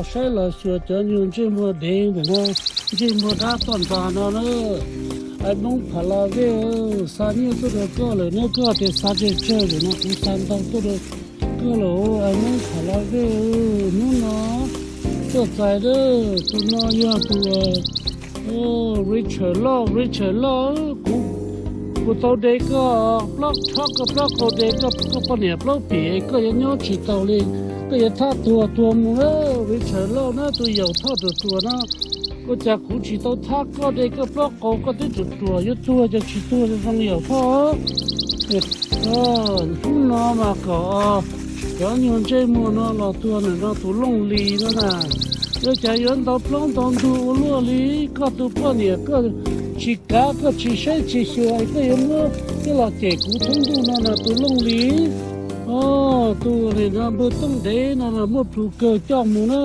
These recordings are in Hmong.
Saib los xyuas cov nyuag ntsej muag dev ntawm no, ntsej muag dab toj nrag no na. Ais Hmoob Pha La Vej, xa nyiaj tuaj rau koj lawm ne, koj tias xa tsawg tsawg lawm no, kuv xa ntau tuaj rau koj lawm. Ais Hmoob Pha La Vej, hnub no tuaj txais, tus no yog tus Richard Lauj, Richard Lauj, kuv, kuv tau de koj plaub, rho koj plaub qau, de koj, koj poj niam plaub pim, koj yuav nyob tsis tau li, koj yuav thab tuag tuag mus na, Richard Lauj na, tus yaum Thoj Ruam Ruam na. Ua cas kuv tsis tau thab koj, de koj plaub qau koj twb ruam ruam, yuav tuag ces tsis tuag zoo yaum Thoj. Hnub no mas kom cov nyuag ntsej muag no los tuag ntawm no tus Looj Lis no na. Ua cas yuav ntau plaub ntau ntug ua luaj li, koj tus poj niam koj tsis kav, koj tsis saib tsis xyuas, koj yuav muab coj los cem kuv thoob ntuj no na tus Looj Lis. Tus nim no npawg Tooj Dev no mas muaj plhus kawg coj mus na.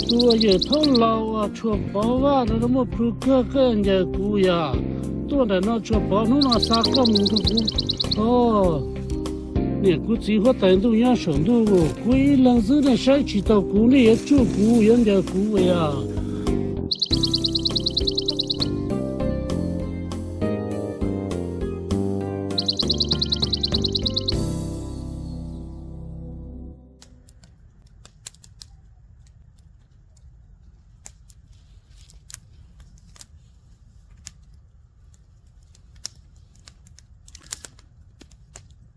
Tus uas yawm Thaub Laus uas Tshuas Pov Vaj no muaj plhus kawg, koj ncaws kuv yom. Tuaj ntawm no Tshuas Pov, hnub no xa koj mus nrog kuv. Niam kuv txiv huab tais ntuj nyob saum ntuj, kuv ib leeg xwb nej saib tsis taus kuv, nej yuav tsuj kuv yuav ncaws kuv yom.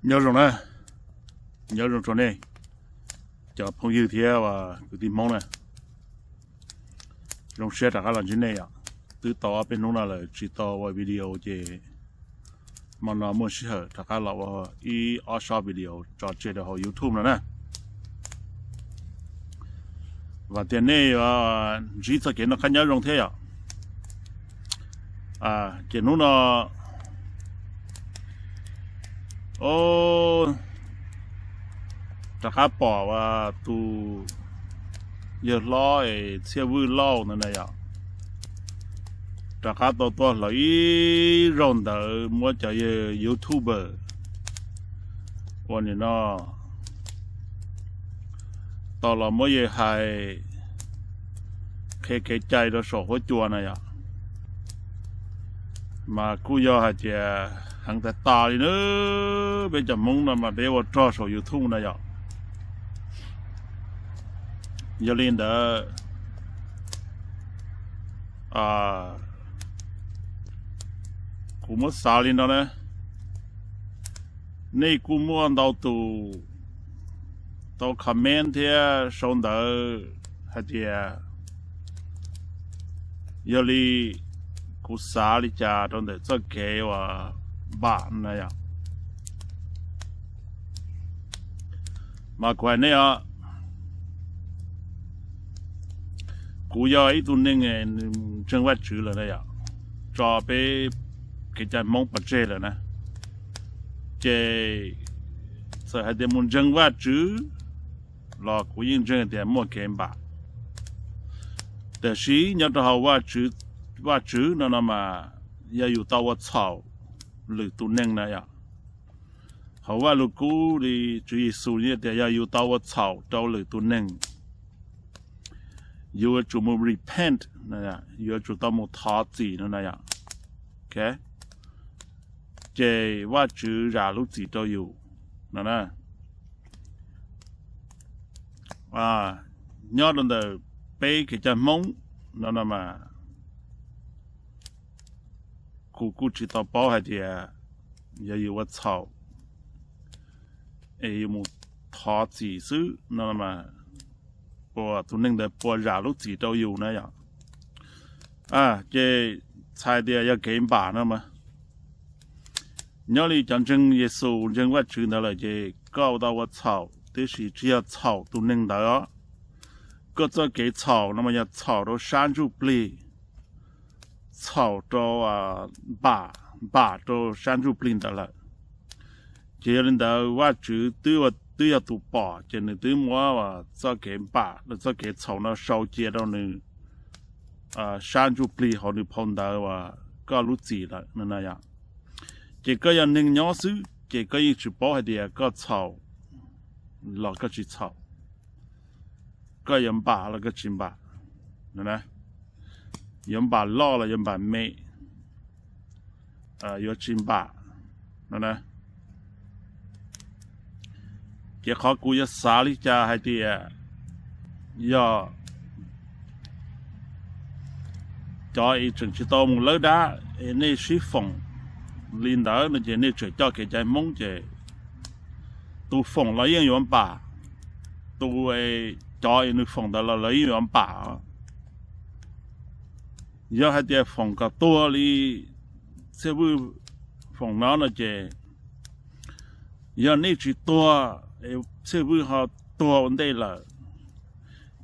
Nyob zoo na, nyob zoo rau nej cov phooj ywg thiab uas kwv tij Hmoob na. Zoo siab rov qab los ntsib nej yom. Twb tau ob peb hnub no lawm tsis tau ua video ces hmo no muaj sij hawm rov qab los ua ib ob short video tso tseg rau hauv YouTube no na. Vam tias nej yuav ntsib txoj kev noj qab nyob zoo thiab yom. Ces hnub no rov qab pom tus yawg hlob es Txhiaj Vwj Lauj ntawd na yom, rov qab tau tuaj hlawv ib zaug ntawv muab cov yawg YouTuber uas nim no tau los muab yawg hais qhia kev cai rau saum huab cua na yom. Mas kuj yog hais tias heev tas tas li na, peb cov Hmoob no mas peb ua rog saum YouTube na yom. Yog li ntawd kuv muab xav li no na, nej kuj muaj ntau tus tau comment thiab sau ntawv hais tias yog li kuv xav li cas rau ntawm txoj kev uas npam na yom. Mas kuv hais nej os, kuv yog ib tug neeg ntseeg Vajtswv lawm na yom, tso peb kev cai Hmoob pov tseg lawm na, ces txawm hais tias mus ntseeg Vajtswv los kuv yeej ntseeg tias muaj kev npam. Tiam sis nyob rau hauv Vajtswv no no mas yog yus tau ua txhaum lwm tus neeg na yom. Hauv Vajluskub li Tswv Yexus tias yog yus tau ua txhaum rau lwm tus neeg, yus yuav tsum mus repent, yuav tsum tau mus thov txim no na yom. Ces Vajtswv zam lub txim rau yus no na. Nyob rau ntawm peb kev cai Hmoob no no mas kuv kuj tsis tau paub hais tias yog yus ua txhaum es yus mus thov txim xwb no mas tus neeg ntawd puas zam lub txim rau yus na yom. Ces txhais tias yog kev npam no mas nyob li cov ntseeg Yexus ntseeg Vajtswv ntawd lawm ces koj tau ua txhaum tiam sis tsis yog txhaum tus neeg ntawd os. Koj txoj kev txhaum no mas yog txhaum rau sab ntsuj plig, txhaum rau npam, npam rau sab ntsuj plig ntawd lawm. Ces yog li ntawd Vajtswv twb, twb yog tus pom ces nws twb muab txoj kev npam, txoj kev txhaum no sau cia rau nws sab ntsuj plig hauv nws phau ntawv uas koj lub txim lawm no na yom. Ces koj yog neeg nyob xwb ces koj yeej tsis paub hais tias koj txhaum los koj tsis txhaum. koj yuav npam los koj tsis npam, yuav npam loj los yuav npam me, yuav tsis npam no. Ces qhov kuv yuav xav li cas hais tias yog cov es tseem tsis tau mus lawb dab es nej sib foom li ntawd no ces nej tseem coj kev cai Hmoob ces tus foom los yeej yuav npam, tus, cov es nws foom ntawd los lawv yeej yuav npam. Yog hais tias foom kom tuag li Txhiaj Vwj foom no no ces yog nej tsis tuag, Txhiaj Vwj ho tuag ua ntej lawm,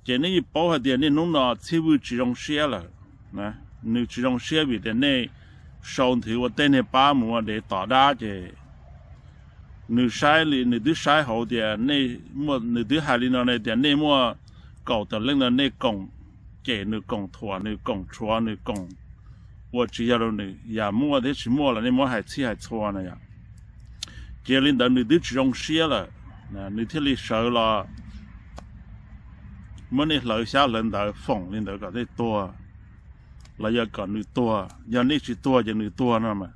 ces nej yeej paub hais tias niaj hnub no Txhiaj Vwj tsis zoo siab lawm. Nws tsis zoo siab vim tias nej sau nthwv ua tej niag pab mus ua dev tom dab ces nws saib li, nws twb saib hauv tias, nws twb hais li no ne tias nej muaj kaum tawm leej no nej koom cem nws, koom thuam nws, koom tshuav nws, koom ua tsis yog rau nws, yam muaj thiab tsis muaj los nej muab hais txhij hais txhua na yom. Ces li ntawd nws twb tsis zoo siab lawm, nws thiaj li sawv los muab nej hlawv xyab hlawv ntawv foom li ntawd kom nej tuag, los yog kom nws tuag, yog nej tsis tuag ces nws tuag no mas.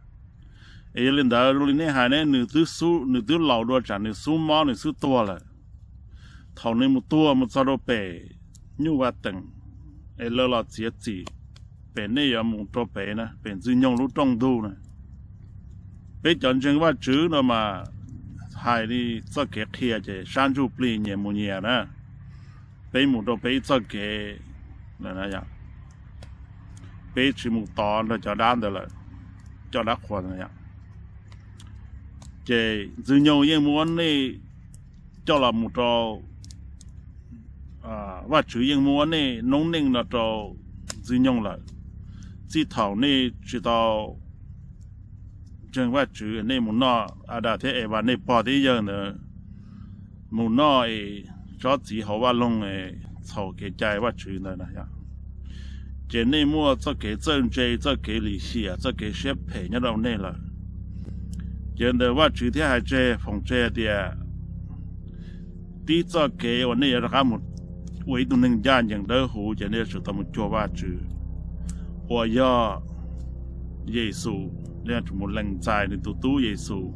Es yog li ntawd zoo li nej hais ne, nws twb xub, nws twb laus dua tsam nws xub mob nws xub tuag lawm. Thaum nws mus tuag mus txog rau pem Nyuj Vaj Teem es lawv los txiav txim, pem nej yuav mus rau pem na, pem Ntxwg Nyoog lub rooj ntug na. Peb cov ntseeg Vajtswv no mas hais li txoj kev qhia ces sab ntsuj plig nyias mus nyias na. Peb mus rau peb ib txoj kev, peb tsis mus tod nrog cov dab ntawd lawm, coj dab qhuas. Ces Ntxwg Nyoog yeej muab nej coj los mus rau, Vajtswv yeej muab nej noob neej no rau Ntxwg Nyoog lawm. Txij thaum nej tsis tau ntseeg Vajtswv, nej mus noj, Adas thiab Evas nej pog thiab yawg ntawd mus noj es tsob txiv hauv vaj loog es txhaum kev cai Vajtswv ntawd na, ces nej muaj txoj kev txawj ntse, txoj kev lim hiam, txoj kev siab phem nyob rau nej lawm. Ces ntawd Vajtswv thiaj hais tseg, foom tseg tias tib txoj kev uas nej yuav rov qab mus ua ib tug neeg ncaj ncees dawb huv ces nej yuav tsum tau mus cuag Vajtswv uas yog Yexus, nej yuav tsum mus lees txais nws tus tub Yexus,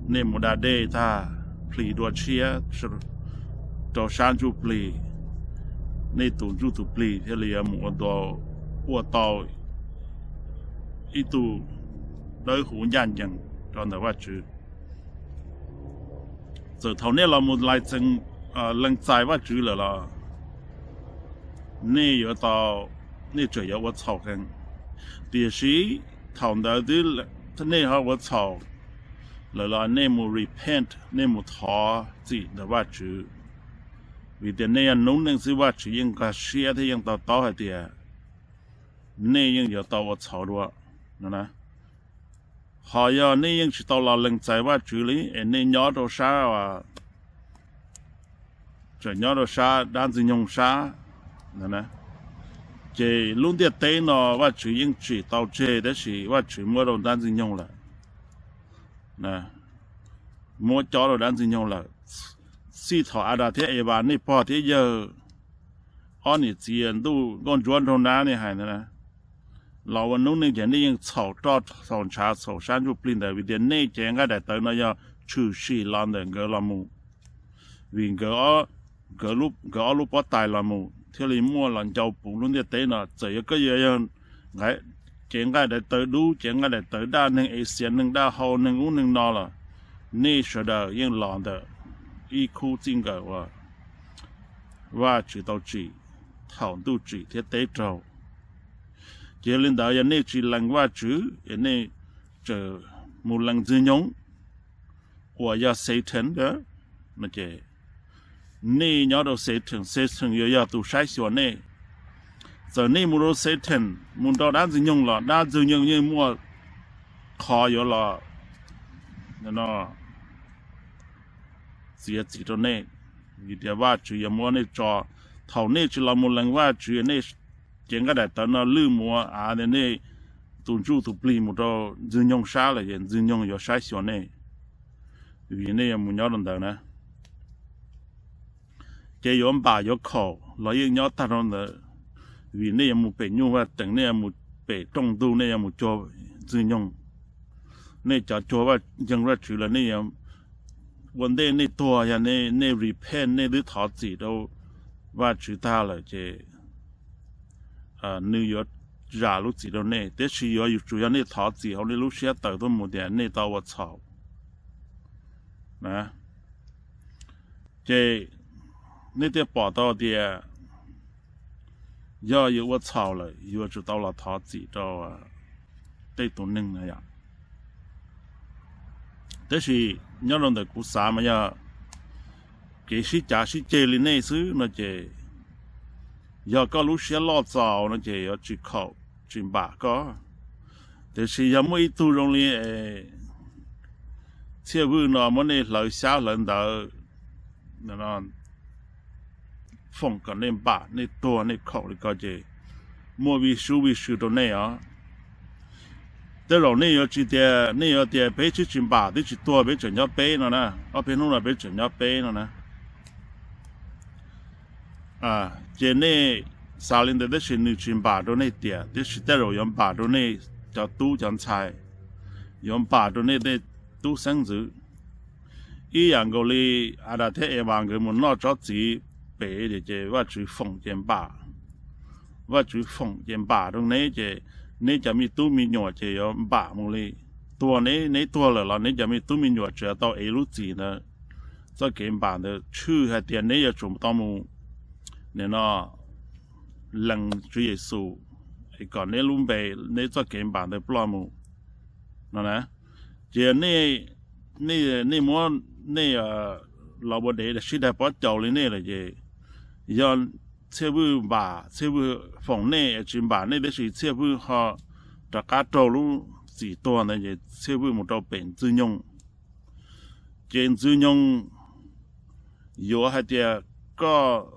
nej mus da dej tag, plhis dua tshiab rau sab ntsuj plig, nej tus ntsuj tus plig thiaj li yuav mus ua tau ib tug dawb huv ncaj ncees rau ntawm Vajtswv. Txawm thaum nej los mus lees txais Vajtswv lawm los nej yuav tau, nej tseem yuav ua txhaum heev. Tiam sis thaum ntawd twb, nej ho ua txhaum lawm los nej mus repent, nej mus thov txim ntawm Vajtswv, vim tias nej yog noob neej xwb, Vajtswv yeej nkag siab thiab yeej to taub hais tias nej yeej yuav tau ua txhaum dua no. Ho yog nej yeej tsis tau los lees txais Vajtswv li es nej nyob rau sab, tseem nyob rau sab dab Ntxwg Nyoog sab, ces lub ntiaj teb no Vajtswv yeej tsim tau tseg tab sis Vajtswv muab rau dab Ntxwg Nyoog lawm, muab cob rau dab Ntxwg Nyoog lawm. Txij thaum Adas thiab Evas nej pog thiab yawg, ob niam txiv ntuj nkauj ntsuab nraug nab nej hais ntawd na, los ua noob neej ces nej yeej txhaum roj txhaum ntshav txhaum sab ntsuj plig ntawd vim tias nej cev nqaij daim tawv no yog tshwm sim los ntawm nkawd los mus. Vim nkawd ob lub pob tais los mus thiaj li muaj los ncau puv lub ntiaj teb no. Txawm yog koj yuav yog cev nqaij daim tawv dub, cev nqaij daim tawv daj, neeg es xiav, neeg daj hau, neeg ub neeg no los nej sawv daws yeej los ntawm ib khub txij nkawm uas Vajtswv tau tsim thaum ntuj tsim thiab teb raug. Ces yog li ntawd yog nej tsis lees Vajtswv es nej tseem mus lees Ntxwg Nyoog uas yog Satan, ces nej nyob rau Satan, Satan yuav yog tus saib xyuas nej. Txawm nej mus rau Satan, mus rau dab Ntxwg Nyoog los dab Ntxwg Nyoog yeej muaj qhov yuav los txiav txim rau nej, vim tias Vajtswv yuav muab nej tso. Thaum nej tsis los mus lees Vajtswv, nej cev nqaij daim tawv no lwj mus ua av tias nej tus ntsuj tus plig mus rau Ntxwg Nyoog sab lawm es Ntxwg Nyoog yuav saib xyuas nej, vim nej yuav mus nyob rau ntawd na. Ces yuav npam yuav khaum los yeej nyob tag rau ntawd, vim nej yuav mus pem nyuj vaj teem, nej yuav mus pem rooj ntug, nej yuav mus cuag Ntxwg Nyoog. Nej cov cuag Vaj, ntseeg Vajtswv lawm, nej yuav ua ntej nej tuag, yog nej repent, nej twb thov txim rau Vajtswv tag lawm ces nws yuav zam lub txim rau nej, tiam sis yuav yuav tsum yog nej thov txim hauv nej lub siab tawm tuaj mus tias nej tau ua txhaum. Ces nej thiaj pom tau tias yog yus ua txhaum lawm yuav tsum tau los thov txim rau tej tus neeg na yom. Tab sis nyob rau ntawm kuv xav mas yog kev sib cav sib ceg li nej xwb no ces, yog koj lub siab loj txaus no ces yuav tsis khaum tsis npam koj. Tiam sis yog muaj ib tug zoo li Txhiaj Vwj no muab nej hlawv xyab hlawv ntawv, foom kom nej npam nej tuag nej khaum li ko ces muaj vij sub vij sw rau nej os. Tej zaum nej yuav tsis tias, nej yuav tias peb twb tsis npam twb tsis tuag peb tseem nyob peb no na, ob peb hnub no peb tseem nyob peb no na. Ces nej xav li ntawd tab sis nws tsis npam rau nej tiam, tiam sis tej zaum yuav npam rau nej cov tub cov ntxhais, yuav npam rau nej tej tub xeeb ntxwv. Ib yam nkaus li Adas thiab Evas nkawd mus noj tsob txiv pem ces Vajtswv foom ces npam, Vajtswv foom ces npam rau neb ces neb cov me tub me nyuam ces yuav npam mus li. Tuag neb, neb tuag lawm los neb cov me tub me nyuam tseem tau ev lub txim ntawd, txoj kev npam ntawd tshwj hais tias neb yuav tsum tau mus nim no lees Tswv Yexus es kom neb lub npe, neb txoj kev npam ntawd ploj mus no na. Ces nej, nej muab nej los ua dev sib daig pob caus li nej lawm ces yog Txhiaj Vwj npam, Txhiaj Vwj foom nej tsis npam nej tab sis Txhiaj Vwj ho rov qab raug lub txim tuag ntawd ces Txhiaj Vwj mus rau pem Ntxwg Nyoog. Ces Ntxwg Nyoog yuav hais tias koj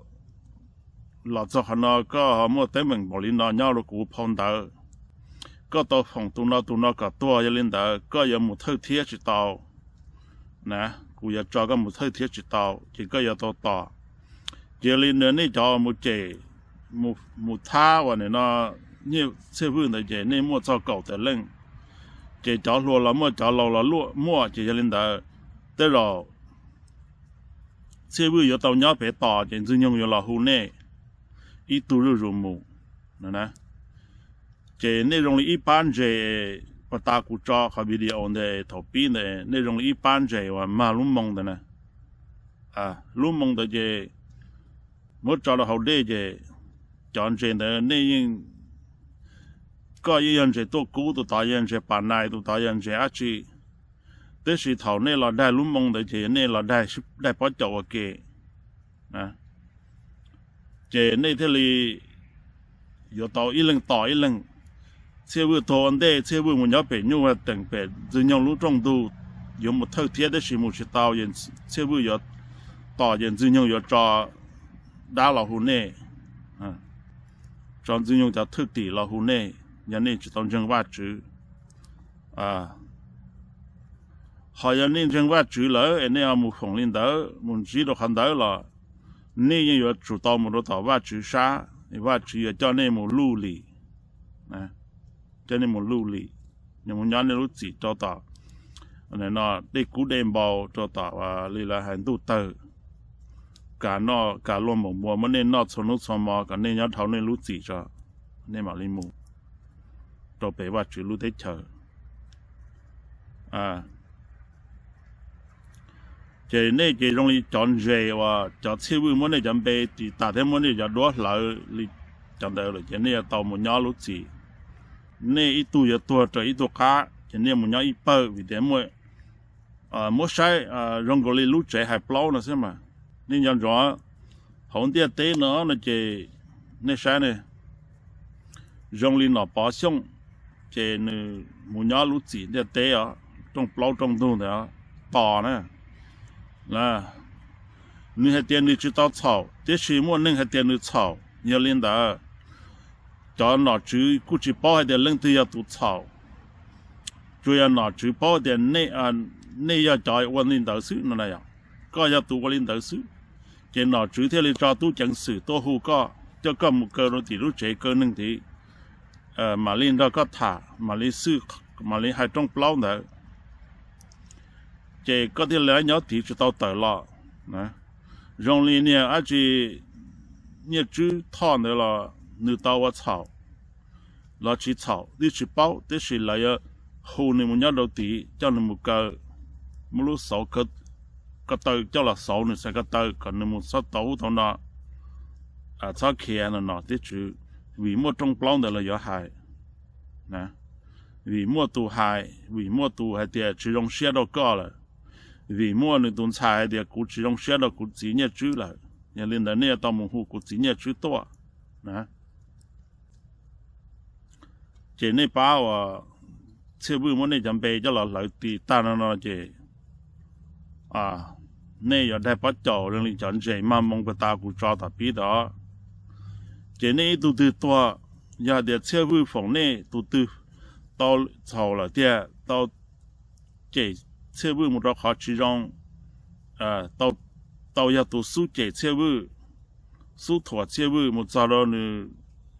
los txog qhov no koj ho muaj teeb meem npaum li no nyob rau kuv phau ntawv, koj tau foom tus no tus no kom tuag, yog li ntawd koj yuav mus thawj thiab tsis tau na, kuv yuav tso koj mus thawj thiab tsis tau ces koj yuav tau tos. Ces li nej cov mus cem, mus thab uas nim no Txhiaj Vwj ntawd ces nej muaj txog kaum tawm leej, ces cov hluas los muaj, cov laus los muaj, ces yog li ntawd tej zaum Txhiaj Vwj yuav tau nyob pem tos ces Ntxwg Nyoog yuav los hu nej ib tug zuj zus mus. Ces nej zoo li ib pab ntses, pas tas kuv tso qhov video ntawd thaum pib ntawd, nej zoo li ib pab ntses uas mag lub moo ntawd na. Lub moo ntawd ces muab tso rau hauv dej ces cov ntses ntawd nej yeej, koj yeej yog ntses tuaj kub, tus tod yog ntses pas nais, tus tod yog ntses dab tsi, tab sis thaum nej los daig lub moo ntawd ces nej los daig pob caus ua ke, ces nej thiaj li yuav tau ib leeg tos ib leeg. Txhiaj Vwj tuag ua ntej, Txhiaj Vwj mus nyob pem nyuj teem pem Ntxwg Nyoog lub rooj ntug, yuav mus thawj thiab tab sis mus tsis tau, Txhiaj Vwj yuav tos ces Ntxwg Nyoog yuav tso dab los hu nej, tso Ntxwg Nyoog cov thwj tim los hu nej, yog nej tsis tau ntseeg Vajtswv. Ho yog nej ntseeg Vajtswv lawm es nej ho mus foom li ntawd mus ntsib rau qhov ntawd los nej yeej yuav tsum tau mus rau tom Vajtswv sab, Vajtswv yuav coj nej mus luj lim, coj nej mus luj lim, mus nyob nej lub txim rau tom dej kub dej npau, rau tom li lawv hais ntuj tawg, kav noj kav luaj npaum npua, muab nej noj txhua hnub txhua hmo kom nej nyob dhau nej lub txim tso, nej mam li mus rau pem Vajtswv lub teb chaws. Ces nej ces zoo li cov ntses uas cov Txhiaj Vwj muab nej cov npe tis tas thiab muab nej cov duab hlawv li cov ntawd lawm ces nej yuav tau mus nyob lub txim. Nej ib tug yuav tuag raws ib tug qab ces nej mus nyob ib pawg vim tias muab saib zoo nkaus li lub tsev hais plaub no xwb mas. Nej nco ntsoov, hauv ntiaj teb no no ces nej saib ne, zoo li Nom Pov Xyooj, ces nws mus nyob lub txim ntiaj teb os, rooj plaub rooj ntug ntawd tos na. Nws hais tias nws tsis tau txhaum, tiam sis muaj neeg hais tias nws txhaum. Yog li ntawd, cov nom tswv kuj tsis paub hais tias leej twg yog tus txhaum, tsuas yog nom tswv paub tias nej yog cov ua li ntawd xwb no na. Koj yog tus ua li ntawd xwb, Ces nom tswv thiaj li tso tub ceev xwm tuaj hu koj, coj koj mus kaw rau tim lub tsev kaw neeg tid, mam li nrog koj tham, mam li xwb, mam li hais rooj plaub ntawd. Ces koj thiaj li nyob tid tsis tau tawm los. Zoo li niag dab tsi Nyiaj Tswb Thoj ntawd los nws tau ua txhaum los tsis txhaum twb tsis paub, tiam sis lawv yuav hu nws mus nyob rau tid, coj nws mus kaw, muab lub xauv ko taw coj los xauv nws xaiv ko taw kom nws mus txhob tau ub tau no, txhob khiav no no tib tswv. Vim muaj rooj plaub ntawd los yuav hais, vim muaj tus hais, vim muaj tus hais tias tsis zoo siab rau koj lawm, vim muaj nws tus ntxhais hais tias kuv tsis zoo siab rau kuv txiv Nyiaj Tswb lawm, yog li ntawd nej yuav tau mus hu kuv txiv Nyiaj Tswb tuaj na. Ces nej pab uas Txhiaj Vwj muab nej cov npe coj los hlawv ti tag no no ces nej yuav daig pob caus zoo li cov ntses mag moo puag ta kuv tso tom pib tod. Ces nej ib tug twg tuag, yog hais tias Txhiaj Vwj foom nej tus twg tau txhaum lawm tiag, tau cem Txhiaj Vwj mus rau qhov tsis zoo, tau yog tus xub cem Txhiaj Vwj, xub thuam Txhiaj Vwj mus txog rau nws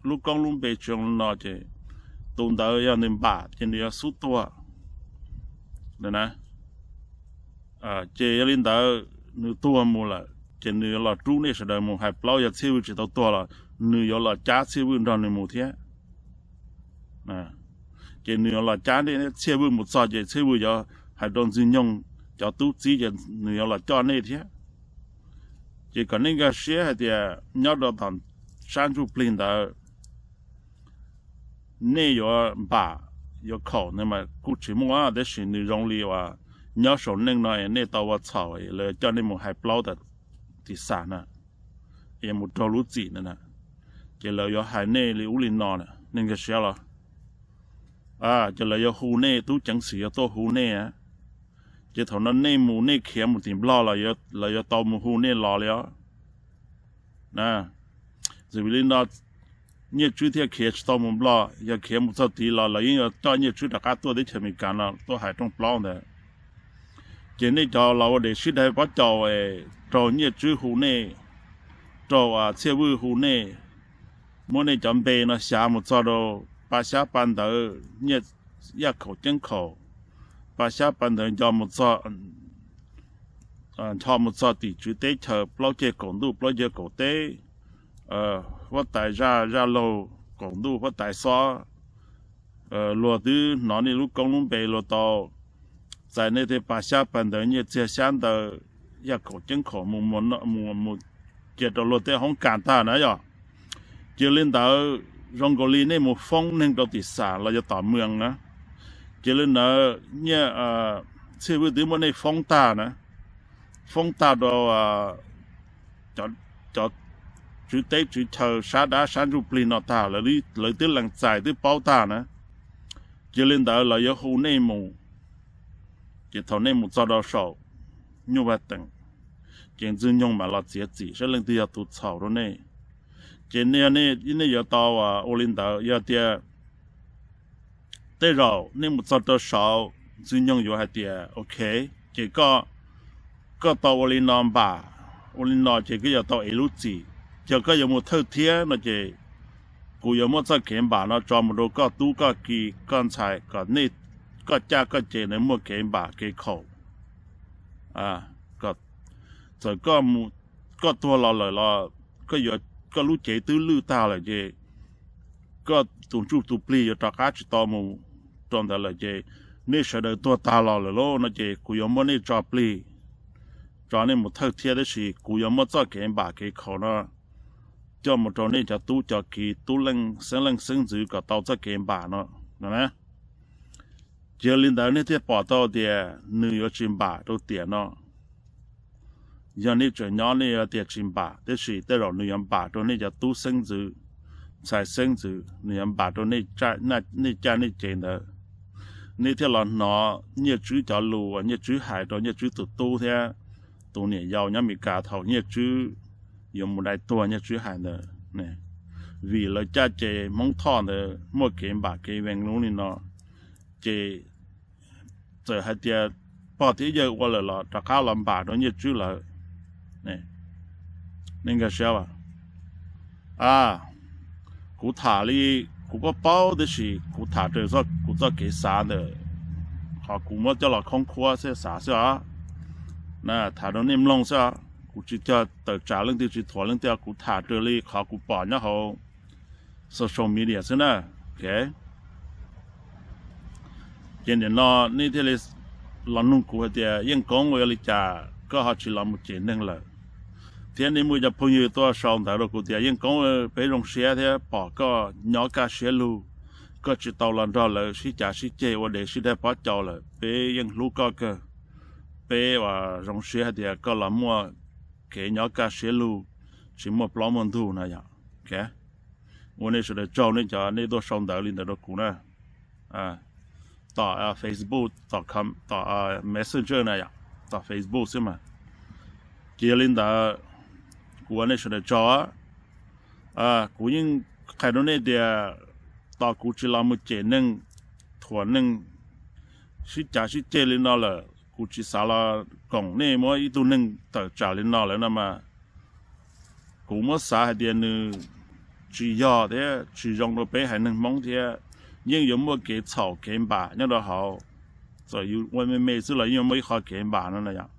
lub koob lub npe tsis zoo no ces tus ntawd yog nws npam ces nws yuav xub tuag. Ces yog li ntawd nws tuag mus lawm ces nws yuav los rub nej sawv daws mus hais plaub, yog Txhiaj Vwj tsis tau tuag los nws yuav los cab Txhiaj Vwj nrog nws mus thiab. Ces nws yuav los cab nej, Txhiaj Vwj mus txog ces Txhiaj Vwj yuav hais rau Ntxwg Nyoog cov tub txib ces nws yuav los coj nej thiab. Ces kom nej nkag siab hais tias nyob rau tom sab ntsuj plig ntawd nej yuav npam yuav khaum ntawd mas kuj tsis muaj, tab sis nws zoo li uas nyob saum neej no nej tau ua txhaum, lawv coj nej mus hais plaub tim xam na, es mus raug lub txim ntawd na, ces lawv yuav hais nej li ub li no na, nej nkag siab los. Ces lawv yuav hu nej, tub ceev xwm yuav tuaj hu nej. Ces thaum no nej mus nej khiav mus tim Nplog los lawv yuav tau mus hu nej los li os. Xws li no Nyiaj Tswb thiaj khiav tsis tau mus Nplog, yog khiav mus txog tid los lawv yeej yuav coj Nyiaj Tswb rov qab tuaj teb chaws Amelikas no tuaj hais rooj plaub ntawd. Ces nej cov los ua dej sib daig pob caus raug Nyiaj Tswb hu nej, raug Txhiaj Vwj hu nej, muab nej cov npe no xyav mus txog rau pa xyab pa ntawv, Nyiaj Yaj Khaum Ceeb Khaum, pa xyab pa ntawv nco mus txog, ncho mus txog tim tswv teb chaws plaub ceg kaum ntuj plaub ceg kaum teb, huab tais zaj zaj laug kaum ntuj huab tais xob, luag twb hnov nej lub koob lub npe, luag tau txais nej tej pa xyab pa ntawv, nyiaj txiag xyab ntawv, Yaj Khaum Ceeb Khaum mus, mus cia rau luag tej hoob kas tag na yog. Cia li ntawd zoo nkaus li nej mus foob neeg rau tim xam los yog tom mws na. Cia li ntawd Nyiaj Txhiaj Vwj twb muab nej foob tag na, foob tag rau cov tswv teb tswv chaw sab dab sab ntsuj plig no tag, lawv twb lees txais twb paub tag na. Cia li ntawd lawv yuav hu nej mus. Ces thaum nej mus txog rau saum Nyuj Vaj Teem, ces Ntxwg Nyoog mam los txiav txim saib leej twg yog tus txhaum rau nej. Ces nej yuav tau ua li ntawd, yog tias tej zaum nej mus txog rau saud Ntxwg Nyoog yuav hais tias ok, ces koj tau ua li no npam, ua li no ces koj yuav tau ev lub txim. Yog koj yuav mus thawj thiab no ces kuv yuav muab txoj kev npam no tso mus rau koj tub koj ki koj ntxhais kom nej, koj caj koj ces ntawd muaj kev npam kev khaum. Txawm koj tuag los lawm los koj yuav, koj lub cev twb lwj tag lawm ces koj tus ntsuj tus plig yuav rov qab tsis tau mus rau ntawd lawm ces nej sawv daws tuag tag los lawm lauj no ces kuv yuav muab nej tso plig, tso nej mus thawj thiab, tab sis kuv yuav muab txoj kev npam kev khaum no coj mus rau nej cov tub cov ki tub leej xeeb leej xeeb ntxwv kom tau txoj kev npam no no na. Cia li ntawd nej thiaj pom tau tias nws yuav tsis npam rau tiam no. Yog nej tseem nyob nej yuav tias tsis npam, tab sis tej zaum nws yuav npam rau nej cov tub xeeb ntxwv, ntxhais xeeb ntxwv, nws yuav npam rau nej caj nej ces ntawd. Nej thiaj los hnov Nyiaj Tswb cov lus uas Nyiaj Tswb hais rau Nyiaj Tswb tus tub thiab tus niam yau nyob Amelikas thaum Nyiaj Tswb yuav mus dai tuag, Nyiaj Tswb hais ntawd. Vim lawv caj ces Hmoob Thoj ntawd muaj kev npam kev vees lub li no, ces txawm hais tias pog thiab yawg ua lawm los rov qab los npam rau Nyiaj Tswb lawm. Nej nkag siab as. A, kuv tham li, kuv paub paub tab sis kuv tham raws kuv txoj kev xav ntawm qhov kuv muab coj los khoob khuab xwb, xav xwb os. Tham rau nej mloog xwb os, kuv tsis cog tawm tsam leej twg, tsis thuam leej twg, kuv tham raws li qhov kuv pom nyob hauv social media xwb na. Ces nim no nej thiaj li los nug kuv hais tias Yeej Koob, ua li cas koj ho tsis los mus cem neeg lawm? Thiab nej muaj cov phooj ywg tuaj sau ntawv rau kuv tias Yeej Koob, peb zoo siab thiab pom koj nyob kaj siab lug, koj tsis tau los nrog lawv sib cav sib ceg ua dev sib daig pob caus lawm, peb yeej hlub koj kawg. Peb uas zoo siab hais tias koj los muaj kev nyob kaj siab lug, tsis muaj plaub muaj ntug no yom. Ua nej sawv daws tsaug nej cov nej tuaj sau ntawv li ntawd rau kuv na, tom Facebook, tom Messenger na yom, tom Facebook xwb mas. Ces yog li ntawd, kuv ua nej sawv daws tsaug. Kuv yeej qhia rau nej tias tos kuv tsis los mus cem neeg, thuam neeg, sib cav sib ceg li no lawm, kuv tsis xav los koom nej muab ib tug neeg tawm tsam li no lawm no mas, kuv muab xav hais tias nws tsis yog thiab tsis zoo rau peb haiv neeg Hmoob thiab yeej yuav muaj kev txhaum kev npam nyob rau hauv. Txawm yus ua me me xwb los yeej yuav muaj ib qho kev npam no na yom.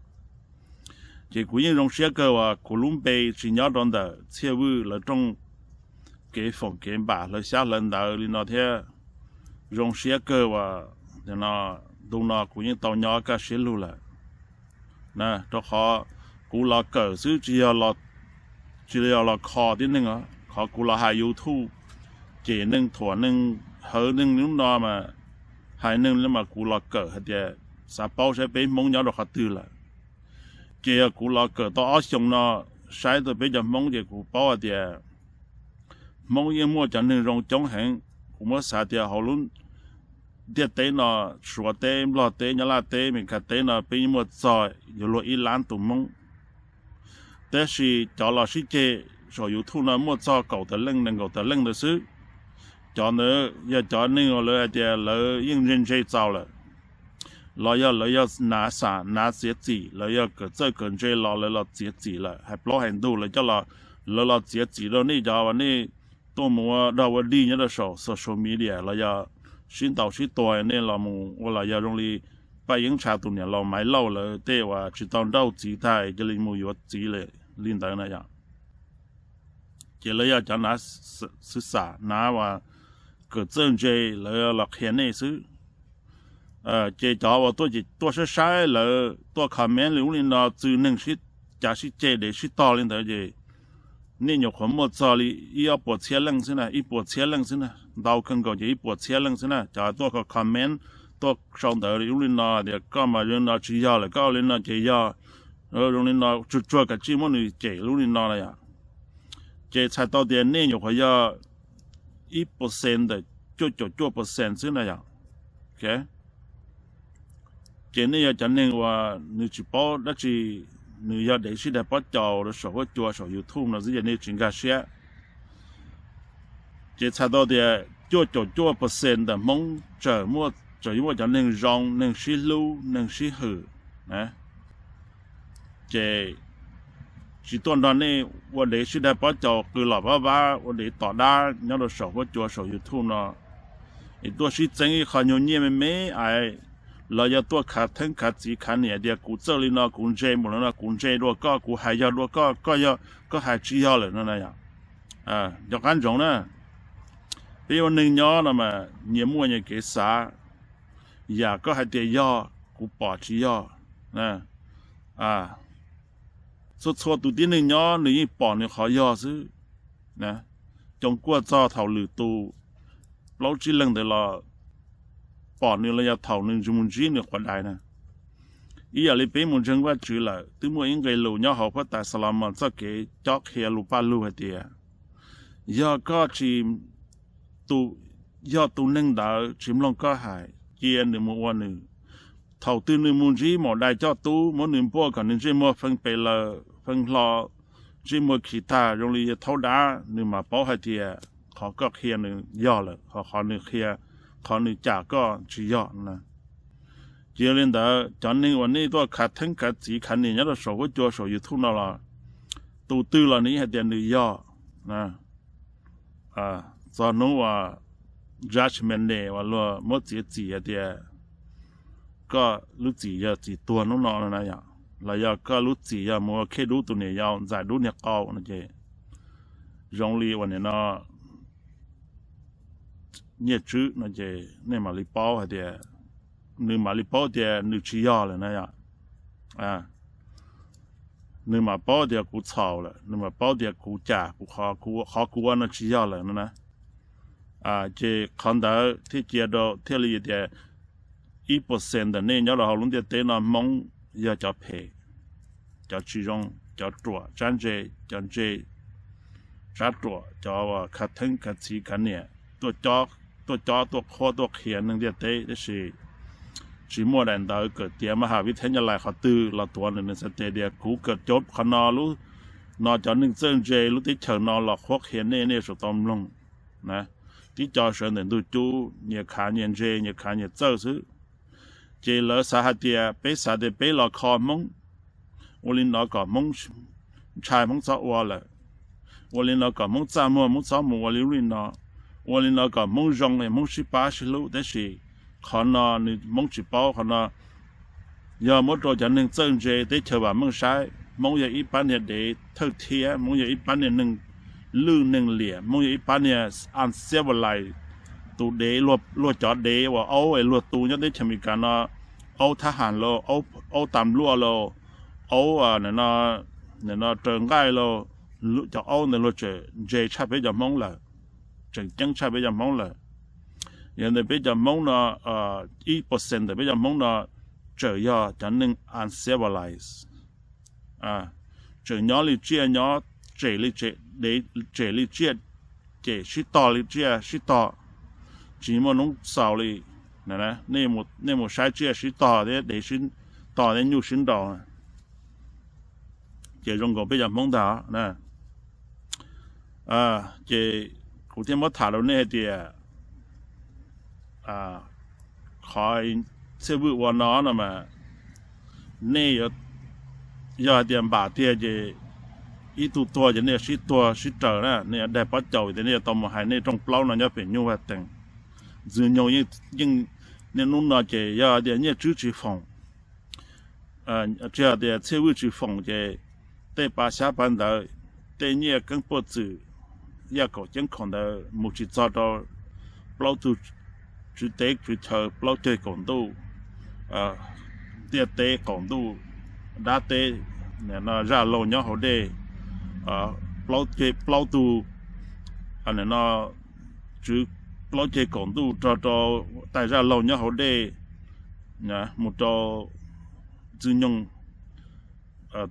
Ces kuv yeej zoo siab kawg uas kuv lub npe tsis nyob rau ntawm Txhiaj Vwj lawv rooj kev foom kev npam hlawv xyab hlawv ntawv li no thiab. Zoo siab kawg uas ntu no kuv yeej tau nyob kaj siab lug lawm. Rau qhov kuv los kawm xwb, tsis yog los kho tib neeg os. Qhov kuv los hais YouTube cem neeg thuam neeg, hawv neeg li no mas, hais neeg li no mas kuv los kawm hais tias xav paub saib peb Hmoob nyob rau qhov twg lawm. Ces yog kuv los kawm tau ob xyoos no, saib tau peb cov Hmoob ces kuv paub hais tias Hmoob yeej muaj cov neeg zoo coob heev. Kuv muab xav tias hauv lub ntiaj teb no, Suav teb, Nplog teb, Nyab Laj teb, Meskas teb no peb yeej muaj txog yuav luag ib lab tus Hmoob. Tab sis cov los sib ceg saum YouTube no muaj txog kaum tawm leej nees nkaum tawm leej ntawd xwb. Cov ntawd yog cov neeg uas lawv hais tias lawv yeej ntse ntse txaus lawm, los yog lawv yog nav xam nav txiav txim, lawv yog kawm txawj kawm ntse los lawv los txiav txim lawm, hais plaub hais ntug lawv coj los, lawv los txiav txim rau nej cov uas nej tuaj mus ua dog ua dig nyob rau saum social media los yog sib ntaus sib tua, nej los mus ua los yog zoo li Paj Yeeb Ntsha tus niam laus Maiv Lauj lawv tej uas tsis tau nrauj txiv tag cia li mus yuav txiv li ntawd na yom. Ces lawv yog cov nav xwv xam, nav uas kawm txawj ntse, lawv los qhia nej xwb. Ces cov uas tuaj saib saib, lawv tuaj comment li ub li no, txwv neeg sib cav sib ceg, dev sib tog li ntawd ces nej nyuam qhuav muaj txog li ib ob puas txhiab leej xwb na, ib puas txhiab leej xwb na, ntau kawg nkaus ces ib puas txhiab leej xwb na. Cov tuaj comment, tuaj sau ntawv li ub li no tias koj mas zoo no tsis yog lawm, koj li no ces yog, zoo li no, tsuag tsuag kav tsij muab nws cem li ub li no na yom. Ces txhais tau tias nej nyuam qhuav yog ib percent ntawm cuaj caum cuaj percent xwb na yom. Ces nej yog cov neeg uas nws tsis paub dab tsi, nws yog dev sib daig pob caus rau saum huab cua saum YouTube no xwb ces nej tsis nkag siab. Ces txhais tau tias cuaj caum cuaj percent ntawm Hmoob tseem, tseem yuav muaj cov neeg zoo, neeg sib hlub, neeg sib hwm. Ces tsis tuaj nrog nej ua dev sib daig pob caus qw los vab vab ua dev tom dab nyob rau saum huab cua saum YouTube no, es tuaj sib txeeb ib qho nyuag nyiaj me me ais, los yog tuaj khav theeb khav txiv khav niam tias kuv txawj li no, kuv ntse mus li no, kuv ntse dua koj, kuv hais yog dua koj, koj yog, koj hais tsis yog lawm no na yom. Nco qab ntsoov na, peb ua neeg nyob no mas nyias muaj nyias kev xav, yam koj hais tias yog kuv pom tsis yog. Txhua txhua tus tib neeg nyob nws yeej pom nws qhov yog xwb. Coo kuaj txog thaum lwm tus plaub tsib leeg ntawd los pom nws los yog thaum nws mus ntsib nws quav dais na. Ib yam li peb mus ntseeg Vajtswv lawm twb muaj ib nqe lus nyob hauv Huab Tais Xas Los Mos txoj kev cob qhia lus paj lug hais tias, yog koj tsis, yog tus neeg ntawd tsis mloog koj hais, cia nws mus ua nws. Thaum twg nws mus ntsib maum dais coj tub, muab nws npuaj kom nws ntsej muag fee pes lawm fee hlo, ntsej muag khi tag zoo li thaub dab, nws mam paub hais tias qhov koj qhia nws yog lawm, ho qhov nws qhia, qhov nws cam koj tsis yog na. Ces yog li ntawd cov neeg uas nej tuaj khav theeb khav txiv khav niam nyob rau saum huab cua saum YouTube no los tus twg los nws yeej hais tias nws yog. Txog hnub uas judgment day uas luag muab txiav txim hais tias koj lub txim yog txim tuag hnub no no na yom, los yog koj lub txim yog mus ua khej dub tus niam yau, ntxais dub niag qau no ces zoo li uas nim no Nyiaj Tswb no ces nej mam li paub hais tias, nws mam li paub tias nws tsis yog lawm na yom. Nws mam paub tias kuv txhaum lawm, nws mam paub tias kuv cas, kuv qhov kuv ua no tsis yog lawm no na. Ces qhov ntawd thiaj cia rau thiaj li tias ib percent ntawm nej nyob rau hauv lub ntiaj teb no Hmoob yog cov phem, cov tsis zoo, cov ruam tsab ntse, cov ntse tsab ruam, cov uas khav theeb khav txiv khav niam, tuaj cob tuaj qhuab tuaj qhia neeg ntiaj teb. Tab sis tsis muaj daim ntawv kawm tiav maj has vib theb Nyab Laj qhov twg los tuav nws, nws txhais tes tias kuv kawm cov qhov no, lub no cov neeg txawj ntse lub teb chaws no los qhuab qhia nej, nej tsum tau mloog na. Tib co sawv ntawm ntug cub nyias khav nyias ntse, nyias khav nyias txawj xwb. Ces lawv xav hais tias peb xav tias peb los kho Hmoob, ua li no kom Hmoob ntshai Hmoob txhob ua lawm, ua li no kom Hmoob txaj muag Hmoob txhob mus ua li ub li no, ua li no kom Hmoob zoo es Hmoob sib pab sib hlub. Tab sis qhov no nws Hmoob tsis paub, qhov no yog muab rau cov neeg txawj ntse teb chaws vam meej saib, Hmoob yog ib pab niag dev thawj thiab, Hmoob yog ib pab niag neeg lwj neeg liam, Hmoob yog ib pab niag uncivilized, tus dev, luag cov dev uas aub es luag tu nyob teb chaws Amelikas no, aub thab ham los, aub tas npluaj los, aub no raws nqaij los, cov aub ntawd luag tseem ntse tshaj peb cov Hmoob lawm, tseem ceeb tshaj peb cov Hmoob lawm. Yog ntawm peb cov Hmoob no, ib percent ntawm peb cov Hmoob no tseem yog cov neeg uncivilized, tseem nyob li tsiaj nyob, tsem li, tsem li tsiaj, ces sib tog li tsiaj sib tog, tsis muaj noob xaus li. Nej mus saib tsiaj sib tog thiab dev sib tog thiab nyuj sib nraus, ces zoo nkaus peb cov Hmoob ntag na. Ces kuv thiaj muab tham rau nej hais tias qhov Txhiaj Vwj ua no no mas nej yog hais tias npam tiag ces ib tug tuag ces nej yuav sib tuag sib raws na, nej yuav daig pob caus tias nej yuav tau mus hais nej rooj plaub no nyob pem nyuj vaj teem. Ntxwg Nyoog yeej, niaj hnub no ces yog hais tias Nyiaj Tswb tsis foom, tsis hais tias Txhiaj Vwj tsis foom ces tej pa xyab pa ntawv, tej nyiaj keeb puaj txwm, yaj kaum ceeb khoom ntawd mus tsis txog rau plaub tug tswv teb tswv chaw, plaub ceg kaum ntuj, ntiaj teb qaum ntuj, dab teb, zaj laug nyob hauv dej, plaub tug, no, tswv plaub ceg kaum ntuj rog rau tais zaj laug nyob hauv dej, mus rau Ntxwg Nyoog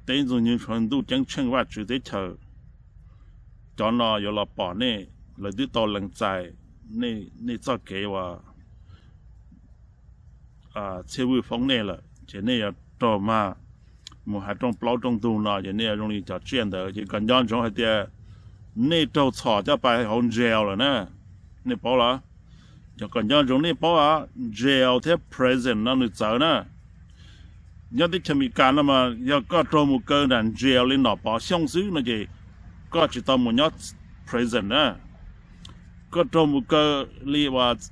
teb, Ntxwg Nyoog ntuj ceeb tsheej Vajtswv teb chaws. Cov no yuav los pom nej, lawv twb tau lees txais nej txoj kev uas Txhiaj Vwj foob nej lawm, ces nej yuav raug mag mus hais rooj plaub rooj ntug no, ces nej yuav zoo li cov tsiaj ntawd. Ces kom nco ntsoov hais tias nej raug txhom coj pais hauv jail lawm na, nej paub los? Kom nco ntsoov nej paub, jail thiab prison no nws txawv na. Nyob teb chaws Amelikas no mas yog koj raug mus kaw nram jail li Nom Pov Xyooj xwb no ces koj tsis tau mus nyob prison na. Koj raug mus kaw li uas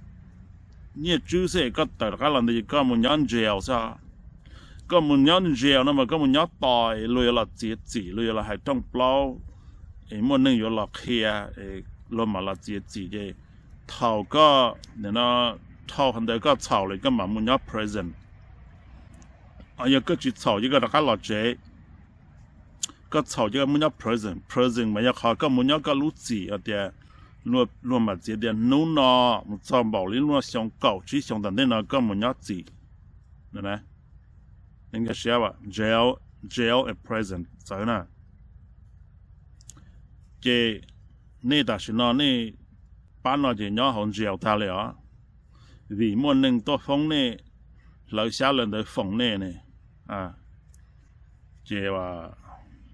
Nyiaj Tswb xwb es koj tawm rov qab los ntawd ces koj mus nyob jail xwb. Koj mus nyob jail no mas koj mus nyob tos luag yuav los txiav txim, luag yuav los hais rooj plaub, es muaj neeg yuav los qhia, luag mam los txiav txim. Ces thaum koj, no, dhau qhov ntawd koj txhaum lawm koj mam mus nyob prison. Yog koj tsis txhaum ces koj rov qab los tsev. Koj txhaum ces koj mus nyob prison. Prison mas yog qhov koj mus nyob koj lub txim tias luag mam txiav tias hnub no mus txog npaum li lub no xyoo kaum tsib xyoo tom ntej no koj mus nyob txim. Jail, jail and prison txawv na. Ces nej tam sim no nej pab no ces nyob hauv jail tag li os, vim muaj neeg tuaj foob nej, hlawv xyab lawv ntawd foom nej ne. Ces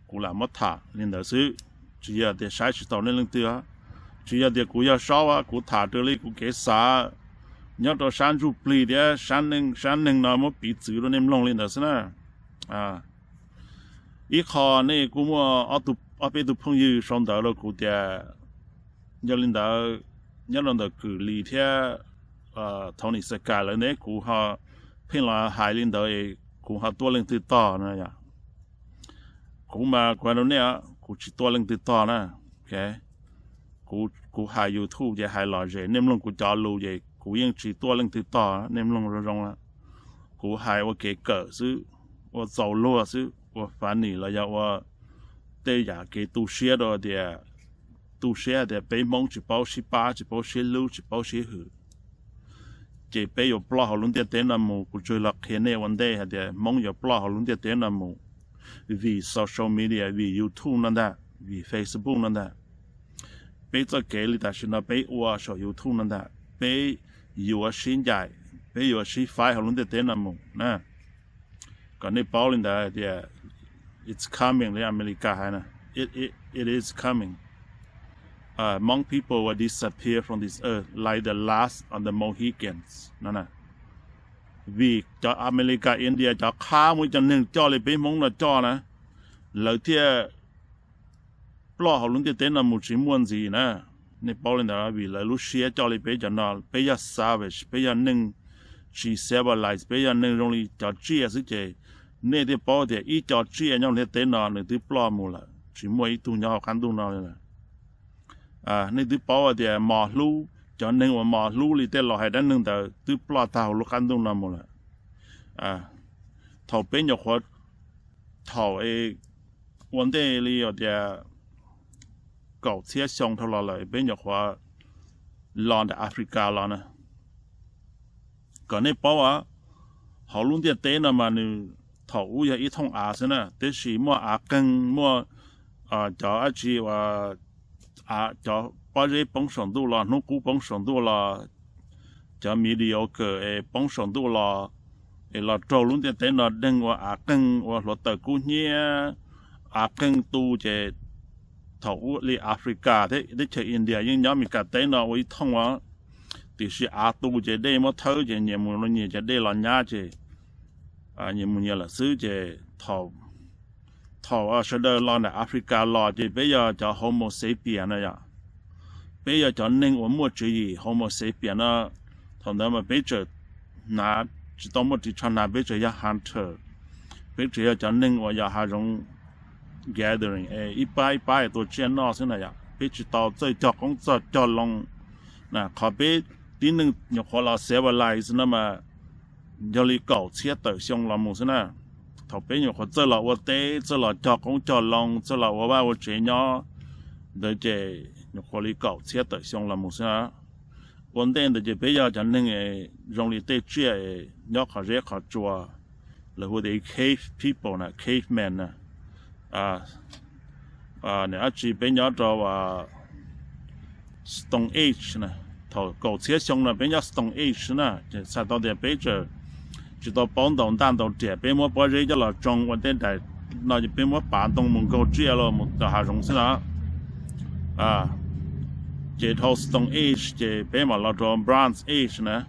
kuv lam muab tham li ntawd xwb, tsis yog tias saib tsis taus nej leej twg. Tsis yog tias kuv yog Saub, kuv tham raws li kuv kev xav nyob rau sab ntsuj plig thiab sab neeg, sab neeg no muab piv txwv rau nej mloog li ntawd xwb na. Ib qho nej kuj muaj ob tug ob peb tug phooj ywg sau ntawv rau kuv tias, yog li ntawd, nyob rau ntawm Kwm Lis thiab Thauv Nis Xas Kas lawv ne, kuv ho pheej los hais li ntawd es kuv ho tua leej twg tog no yom? Kuv mas kuv hais rau nej, kuv tsis tua leej twg tog na. Kuv, kuv hais YouTube ces hais lom zem, nej mloog kuv cov lus ces kuv yeej tsis tua leej twg tog, nej mloog zoo zoo na. Kuv hais ua kev kawm xwb, ua txaus luag xwb, ua funny los yog ua tej yam kev tu siab rau tias, tu siab tias peb Hmoob tsis paub sib pab, tsis paub sib hlub, tsis paub sib hwm, ces peb yuav ploj hauv lub ntiaj teb no mus. Kuv tsuas los qhia nej ua ntej hais tias Hmoob yuav ploj hauv lub ntiaj teb no mus vim social media, vim YouTube no ntag, vim Facebook no ntag. Peb txoj kev li tam sim no peb ua saum YouTube no ntag, peb yuav sib ncaim, peb yuav sib faib hauv lub ntiaj teb no mus na. Kom nej paub li ntawd tias it's coming li Amelikas hais na, it, it, it is coming. Hmong people will disappear from this earth like the last of the Mohicans no. Vim cov Amelikas, India cov qhab muaj ib co neeg coj li peb Hmoob no coj na, lawv thiaj ploj hauv lub ntiaj teb no mus tsis muaj ntxiv na. Nej paub li ntawd, vim lawv lub siab coj li peb cov no, peb yog savage, peb yog neeg tsis civilized, peb yog neeg zoo li cov tsiaj xwb ces nej thiaj paub tias ib co tsiaj nyob ntiaj teb no nws twb ploj mus lawm, tsis muaj ib tug nyob hauv qab ntuj no li lawm. Nej twb paub tias mos hlub, cov neeg uas mos hlub li tej laus hais dab neeg ntawd twb ploj tag hauv lub qab ntuj no mus lawm. Thaum peb nyuam qhuav, thaum ua ntej li tias kaum txhiab xyoo dhau los lawm peb nyuam qhuav los ntawm Africa los na. Kom nej paub, hauv lub ntiaj teb no mas nws thaum ub yog ib thooj av xwb na, tiam sis muaj av qeeg, muaj cov dab tsi, cov pob zeb poob saum ntuj los, hnub qub poob saum ntuj los, cov mediocre es poob saum ntuj los, es los raug lub ntiaj teb no deeg ua av qeeg, ua hluav taws kub hnyiab, av qeeg tu ces thaum ub li Africa thiab teb chaws India yeej nyob Amelikas teb no ua ib thooj os. Tiam sis av tu ces dej muab thawb ces nyias mus nyias, ces dej los nyab ces nyias mus nyias lawm xwb ces thaum sawv daws los ntawm Africa los ces peb yog cov Homo sapien no yom. Peb yog cov neeg uas muaj tswv yim, Homo sapien no. Thaum ntawd mas peb tseem hnav, tsis tau muaj ris tsho hnav, peb tseem yog hunter. Peb tseem yog cov neeg uas yog hav zoov gathering es ib pab ib pab tua tsiaj noj xwb na yom. Peb tsis tau txawj cog qoob txawj cog loo. Qhov peb tib neeg nyuam qhuav los civilize no mas yog li kaum txhiab tawm xyoo los mus xwb na. Thaum peb nyuam qhuav txawj los ua teb, txawj los cog qoob cog loo, txawj los ua vaj ua tsev nyob ntawd ces nyuam qhuav li kaum txhiab tawm xyoo los mus xwb na. Ua ntej ntawd ces peb yog cov neeg zoo li tej tsiaj nyob qhov zeb qhov tsua, lawv hu tias cave people na, caveman na. Nws dab tsi peb nyob rau Stone Age na. Thaum kaum txhiab xyoo no peb nyob Stone Age na, ces txhais tau tias peb tseem tsis tau paub ntaus ntaj ntaus riam, peb muab pob zeb coj los tsoo ua tej daim no ces peb muab pav ntoo mus nkaug tsiaj los mus rau hav zoov xwb na. Ces dhau Stone Age ces peb mam los rau Bronze Age na.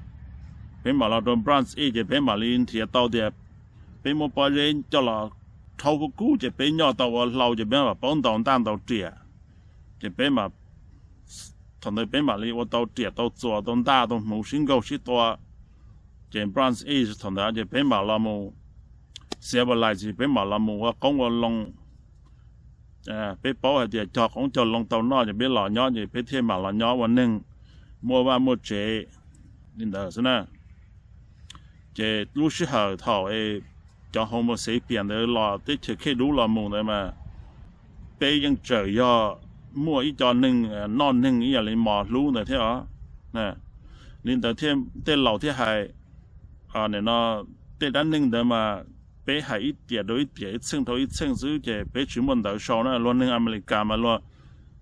Peb mam los rau Bronze Age ces peb mam li nrhiav tau tias peb muab pob zeb coj los rhaub kub kub ces peb nyob tau ua hlau ces peb mam paub ntaus ntaj ntaus riam. Ces peb mam, thaum ntawd peb mam li ua tau riam tau txuas tau ntaj tau hmuv sib nkaug sib tua. Ces Bronze Age thaum ntawd ces peb mam los mus civilize, peb mam los mus ua qoob ua loo. Peb paub hais tias cog qoob cog loo tau noj ces peb los nyob, ces peb thiaj mam los nyob ua neeg muaj vaj muaj tsev li ntawd xwb na. Ces lub sij hawm thaum cov Homo sapien ntawd los teb chaws Khej Dub los mus ntawd mas peb yeej tseem yog muaj ib co neeg noj neeg ib yam li mos hlub ntawd thiab os. Li ntawd thiaj tej laus thiaj hais, no, tej dab neeg ntawd mas peb hais ib tiam rau ib tiam, ib txheej rau ib txheej xwb ces peb tsis muaj ntawv sau na. Luag neeg Amelikas mas luag,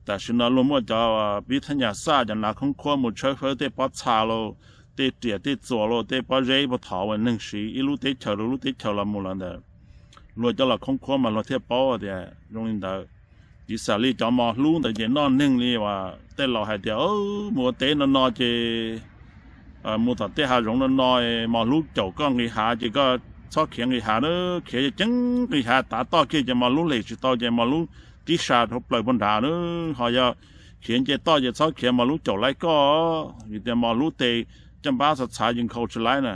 tam sim no luag muaj cov pib thab nyas xaj, cov nav khoob khuab mus tshawb fawb tej pob txha los, tej riam tej txuas los, tej pob zeb puag thaum uas neeg siv ib lub teb chaws rau lub teb chaws los mus los ntawd, luag coj los khoob khuab mas luag thiaj paub tias zoo li ntawd. Tiv xam li cov mos hlub ntawd ces noj neeg li uas tej laus hais tias mus ua teb no no ces mus tom tej hav zoov no no, mos hlub caum koj nqis hav ces koj txhob khiav nqis hav na, khiav ceev nqis hav tav toj kiag ces mos hlub lem tsis tau ces mos hlub tib sa dhau plaws puag nrad na. Ho yog khiav nce toj ces txhob khiav mos lub caum laib koj, vim tias mos lub tes caj npab txhav txhav yeej khaus tsis laib na.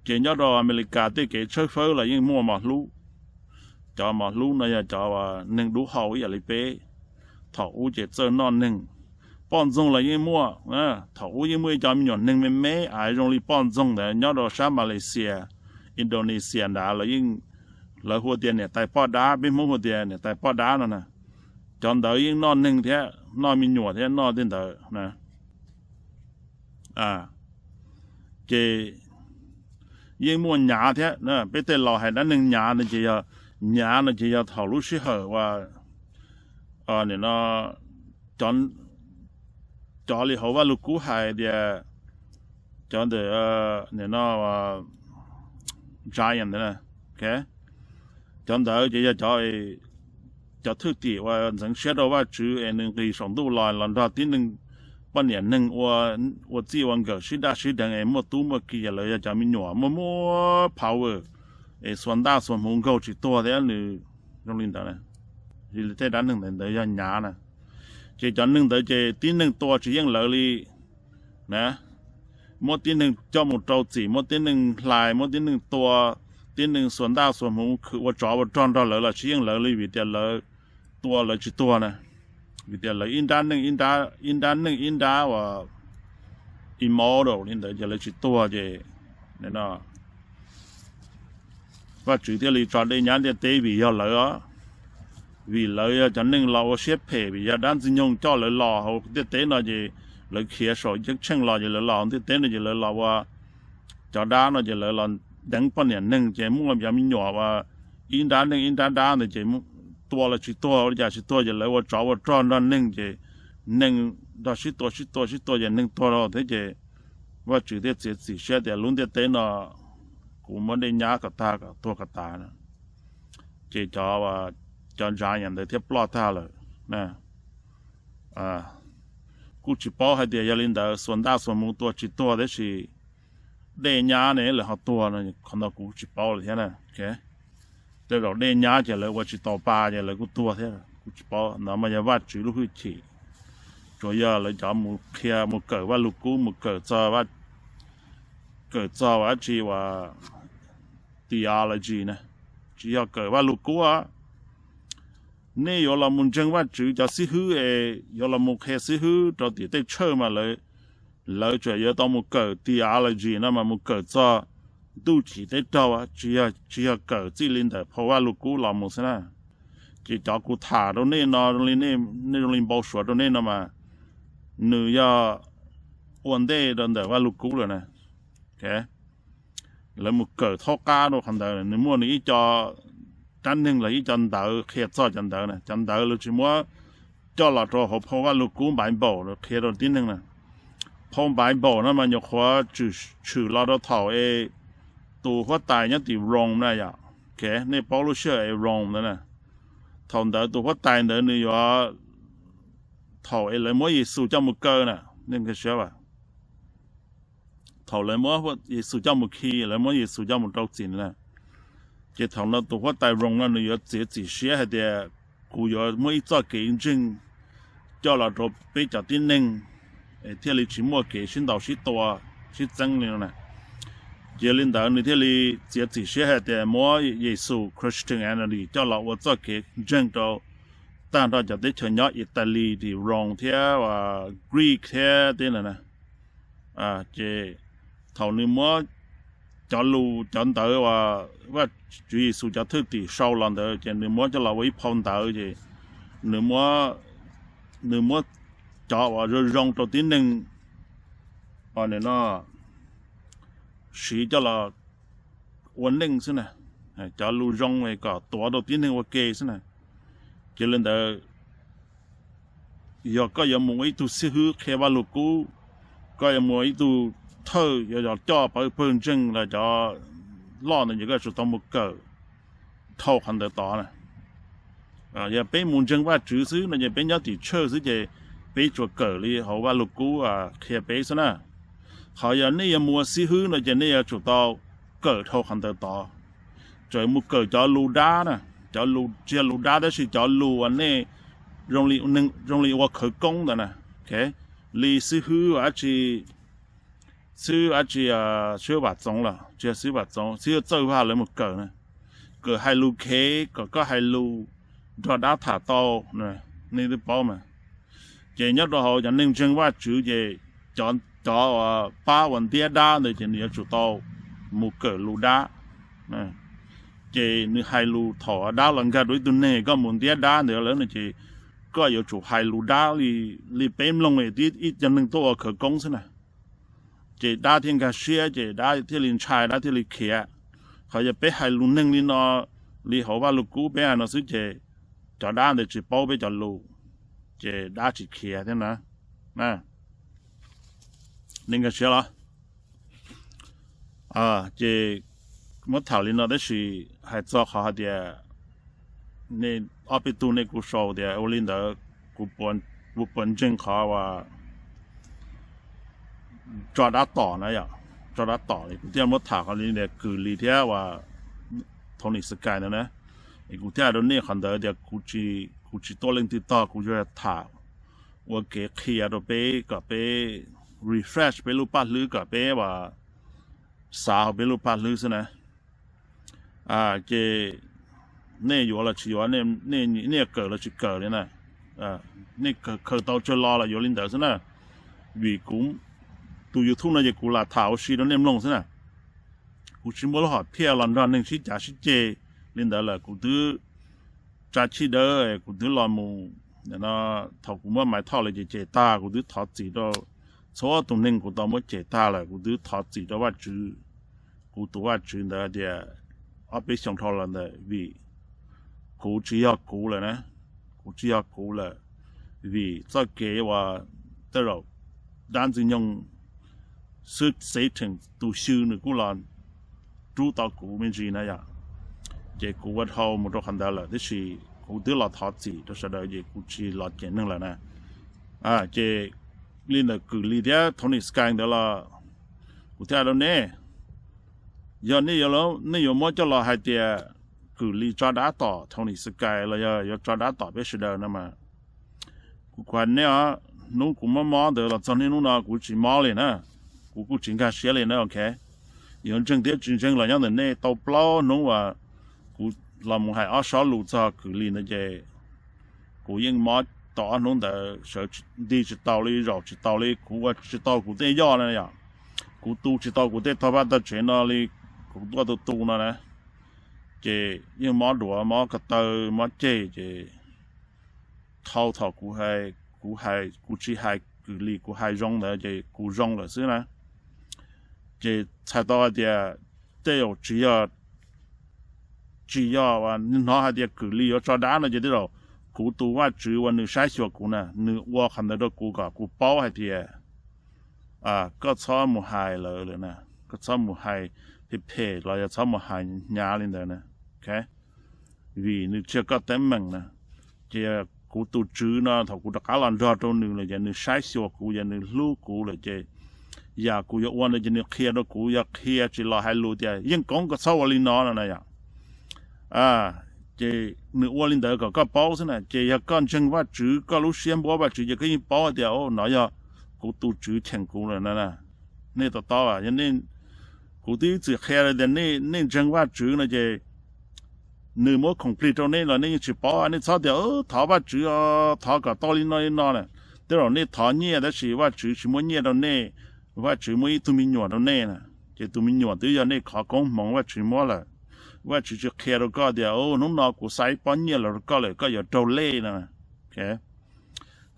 Ces nyob rau Amelikas tej kev tshawb fawb los yeej muaj mos hlub. Cov mos hlub no yog cov neeg dub hau ib yam li peb. Thaum ub ces txawj noj neeg. Poj ntxoog los yeej muaj. Thaum ub yeej muaj ib co me nyuam neeg me me zoo li poj ntxoog ntawd nyob rau sab Malaysia, Indonesia nrad los yeej, lawv hu tias niam tais poj dab, peb Hmoob hu tias niam tais poj dab no na. Cov ntawd yeej noj neeg thiab noj me nyuam thiab noj tej ntawd na. Ces yeej muaj nyav thiab. Peb tej laus hais dab neeg nyav no ces yog, nyav no ces yog thaum lub sij hawm uas, nim no, cov li hauv Vaj Lug Kub hais tias cov ntawm, nim no, giant ntawd, cov ntawd ces yog cov, cov thwj tim uas ntxeev siab rau Vajtswv es nws nqis saum ntuj los los nrog tib neeg, poj niam neeg ua, ua txij ua nkawm sib daj sib deev es muaj tub muaj ki, lawv yog cov me nyuam muaj muaj power es xuas ntaj xuas hmuv nkaug tsis tuag thiab nws zoo li ntawd. Tej dab neeg ntawd ntawd yog nyav na. Ces cov neeg ntawd ces tib neeg tua tsis yeej lawv li na. Muab tib neeg coj mus rau txim, muab tib neeg hlais, muab tib neeg tua, tib neeg xuas ntaj xuas hmuv khwv ua tsov ua rog nrog lawv los tsis yeej lawv li, vim tias lawv tua lawv tsis tuag na. Vim tias lawv ib nrab neej ib nrab, ib nrab neej ib nrab uas immortal li ntawd ces lawv tsis tuag ces Vajtswv thiaj li tso dej nyab ntiaj teb vim yog lawv os. Vim lawv yog cov neeg los ua siab phem, vim yog dab ntxwg nyoog coj lawv los hauv ntiaj teb no ces lawv khiav saum ceeb tsheej los ces lawv los hauv ntiaj teb no ces lawv los ua cov dab no ces lawv los deev poj niam neeg ces muaj cov me nyuam uas ib nrab neej ib nrab dab ntawd ces tua los tsis tuag, ua li cas tsis tuag ces lawv ua tsov ua rog nrog neeg ces neeg nrog sib tua sib tua sib tua ces neeg tuag rau thiab ces Vajtswv thiaj txiav txim siab tias lub ntiaj teb no kuv muab dej nyab kom tag kom tuag kom tas. Ces cov, cov giant ntawd thiaj ploj tag lawm. Kuj tsis paub hais tias yog li ntawd xuas ntaj xuas hmuv tua tsis tuag tab sis dej nyab ne lawv ho tuag no, qhov no kuv tsis paub lawm thiab na. Tej zaum dej nyab ces lawv ua tsis tau pa ces lawv kuj tuag thiab, kuv tsis paub. Ntawd mas yog Vajtswv lub hwj chim. Tsuas yog lawv cov mus qhia mus kawm Vaj Lug Kub mus kawm txog, kawm txog ua dab tsi uas theology na, tsis yog kawm Vaj Lug Kub. Nej yuav los mus ntseeg Vajtswv cov xib hwb es yuav los mus qhia xib hwb rau tim tej church mas lawv, lawv tsuas yuav tau mus kawm theology no mas mus kawm txog ntuj chim teb raug, tsis yog kawm txij li ntawm phau Vaj Lug Kub los mus xwb na. Ces cov kuv tham rau nej no, nej zoo li npau suav rau nej no mas nws yog ua ntej rau ntawm Vaj Lug Kub lawm na. Lawv mus kawm thaub qab rau qhov ntawd, nws muaj nws ib co dab neeg los ib co ntawv qhia txog cov ntawd na. Cov ntawd lawv tsis muab coj los rau hauv phau Vaj Lug Kub Bible qhia rau tib neeg na. Phau Bible no mas nyuam qhuav tshwm los rau thaum es tus huab tais nyob tim Rome na yom. Nej paub lub sij hawm es Rome ntawd na, thaum ntawd tus huab tais ntawd nws yuav, thaum es lawv muab Yexus coj mus kaw na, nej nkag siab as, thaum lawv muab Yexus coj mus khi, lawv muab Yexus coj mus rau txim na, ces thaum no tus huab tais Rome no nws yuav txiav txim siab hais tias kuv yuav muab ib txoj kev ntseeg coj los rau peb cov tib neeg thiaj li tsis muaj kev sib ntaus sib tua sib txeeb li no na. Ces li ntawd nws thiaj li txiav txim siab hais tias muab Yexus, Christianity, coj los ua txoj kev ntseeg rau tag nrho cov teb chaws nyob Italy, Rome thiab Greek thiab teb na. Ces thaum nws muab cov lus cov ntawv uas Vajtswv Yexus cov thwj tim sau los ntawd ces nws muab coj los ua ib phau ntawv ces nws muab, nws muab cov uas zoo zoo rau tib neeg no siv coj los ua neej xwb na. Cov lus zoo kom tuav rau tib neeg ua ke xwb na. Ces li ntawd, yog koj yuav mus ua ib tug xib hwb qhia Vaj Lug Kub, koj yuav mus ua ib tug thawj yuav coj pawg pawg ntseeg los cov loj ntawd ces koj tsum tau mus kawm dhau qhov ntawd tod na. Yog peb mus ntseeg Vajtswv xwb no ces peb nyob tim church xwb ces peb tsuas kawm li hauv Vaj Lug Kub qhia peb xwb na. Qhov yog nej yuav mus ua xib hwb no ces nej yuav tsum tau kawm dhau qhov ntawd tod, tseem mus kawm cov lus dab na. Cov lus tsis yog lus dab tab sis cov lus uas nej zoo li ua khawv koob ntawd na. Li xib hwb dab tsi, xib hwb dab tsi, xib hwb Vam Txoov los tsis yog xib hwb Vam Txoov, xib hwb Txawj Vaj lawv mus kawm na, kawm hais lus khev kom koj hais lus nrog dab tham tau, nej twb paub mas. Ces nyob rau hauv cov neeg ntseeg Vajtswv ces cov pab uas ntiab dab ntawd ces nws yuav tsum tau mus kawm lus dab. Ces nws hais lus thaum dab los nkag rau ib tug neeg koj mus ntiab dab ntawd lawm no ces koj yuav tsum hais lus dab li, li peb mloog ib co neeg tuaj ua khawv koob xwb na. Ces dab thiaj nkag siab ces dab thiaj li ntshai dab thiaj li khiav. Qhov yog peb hais lus neeg li no, li hauv Vajluskub peb hais no xwb ces cov dab ntawd tsis paub peb cov lus, ces dab tsis khiav thiab na. Nej nkag siab los? Ces muab tham li no tab sis hais txog qhov hais tias nej ob peb tug nej kuj sau tias ua li ntawd kuv puas ntseeg qhov uas tso dab tom na yom, tso dab tom li kuv thiaj muab tham qhov li tias Kws Lis thiab uas Tony Sky ntawd na. Es kuv thiaj hais rau nej qhov ntawd tias kuv tsis tuaj leej twg tog, kuv yuav tham ua kev qhia rau peb kom peb refresh peb lub paj hlwb kom peb uas xav hauv peb lub paj hlwb xwb na. Ces nej yuav los tsis yuav, nej kawm los tsis kawm li na, nej khaws tau tsawg los los yuav li ntawd xwb na. Vim kuv tus YouTube no ces kuv lam tham ua si rau nej mloog xwb na. Kuv tsis muaj lub hom phiaj los nrog neeg sib cav sib ceg li ntawd lawm, kuv twb tsa chij dawb kuv twb los mus, thaum kuv muab Maiv Thoj lawv cem cem tag kuv twb thov txim rau txhua tus neeg kuv tau muab cem tag lawm, kuv twb thov txim rau Vajtswv, kuv tus Vajtswv ntawd tias ob peb xyoos dhau los ntawd vim kuv tsis yog kuv lawm na, kuv tsis yog kuv lawm, vim txoj kev uas tej zaum dab Ntxwg Nyoog xwb, Satan tus xyw nws kuj los rub tau kuv me ntsis na yom. Ces kuv ua dhau mus rau qhov ntawd lawm tab sis kuv twb los thov txim rau sawv daws ces kuv tsis los cem neeg lawm na. Ces li ntawm Kws Lis thiab Tony Sky ntawd los kuv thiaj hais rau nej, yog nej yuav muab coj los hais tias Kws Lis tso dab tom Tony Sky los yog yuav tso dab tom peb sawv daws no mas, kuv kuv hais nej os, hnub kuv mob mob ntawd los txog niaj hnub no kuv tsis mob li na, kuv kuj tsis nkag siab li na, ok. Yuav ntseeg thiab tsis ntseeg los nyob ntawm nej. Tau plaub hnub uas kuv los mus hais ob sob lus txog Kws Lis ntawd ces kuv yeej mob tau ob hnub ntawd, sawv nti tsis tau li, zaum tsis tau li, kuv ua tsis tau kuv tej yoj na yom, kuv tu tsis tau kuv tej tog vaj tog tsev no li, kuv tuaj tu tu no na, ces yeej mob duav mob ko taw mob ceg ces dhau thaum kuv hais, kuv hais, kuv tsis hais Kws Lis, kuv hais zoo ntawd ces kuv zoo lawm xwb na. Ces txhais tau hais tias tej zaum tsis yog, tsis yog hnov hais tias Kws Lis yuav tso dab no ces tej zaum kuv tus Vajtswv uas nws saib xyuas kuv na, nws ua qhov ntawd rau kuv kom kuv paub hais tias koj txhob mus hais lawv lawm na, koj txhob mus hais phem phem los yog txhob mus hais hnyav li ntawd na, vim nws tsis yog koj teeb meem na. Ces kuv tus tswv no thaum kuv rov qab los nrog rau nws lawm ces nws saib xyuas kuv, yog nws hlub kuv lawm ces yam kuv yuav ua ntawd ces nws qhia rau kuv, yog qhia tsis los hais lus tias Yeej Koob koj txhob ua li no no na yom. Ces nws ua li ntawd kom koj paub xwb na. Ces yog koj ntseeg Vajtswv, koj lub siab npuab Vajtswv ces koj yeej paub hais tias nov yog kuv tus tswv cheem kuv lawm na. Nej to taub, kuv twb ib txwm qhia tias nej ntseeg Vajtswv no ces nws muab khoom plig rau nej los nej yeej tsis paub. Nej txhob tias thov Vajtswv, thov kom tau li no li no na. Tej zaum nej thov nyiaj tab sis Vajtswv tsis muab nyiaj rau nej, Vajtswv muab ib tug me nyuam rau nej na, ces tus me nyuam twb yog nej qhov koob hmoov Vajtswv muab lawm. Vajtswv tsis qhia rau koj tias hnub no kuv xa ib pob nyiaj los rau koj lawm koj yuav raug lej no.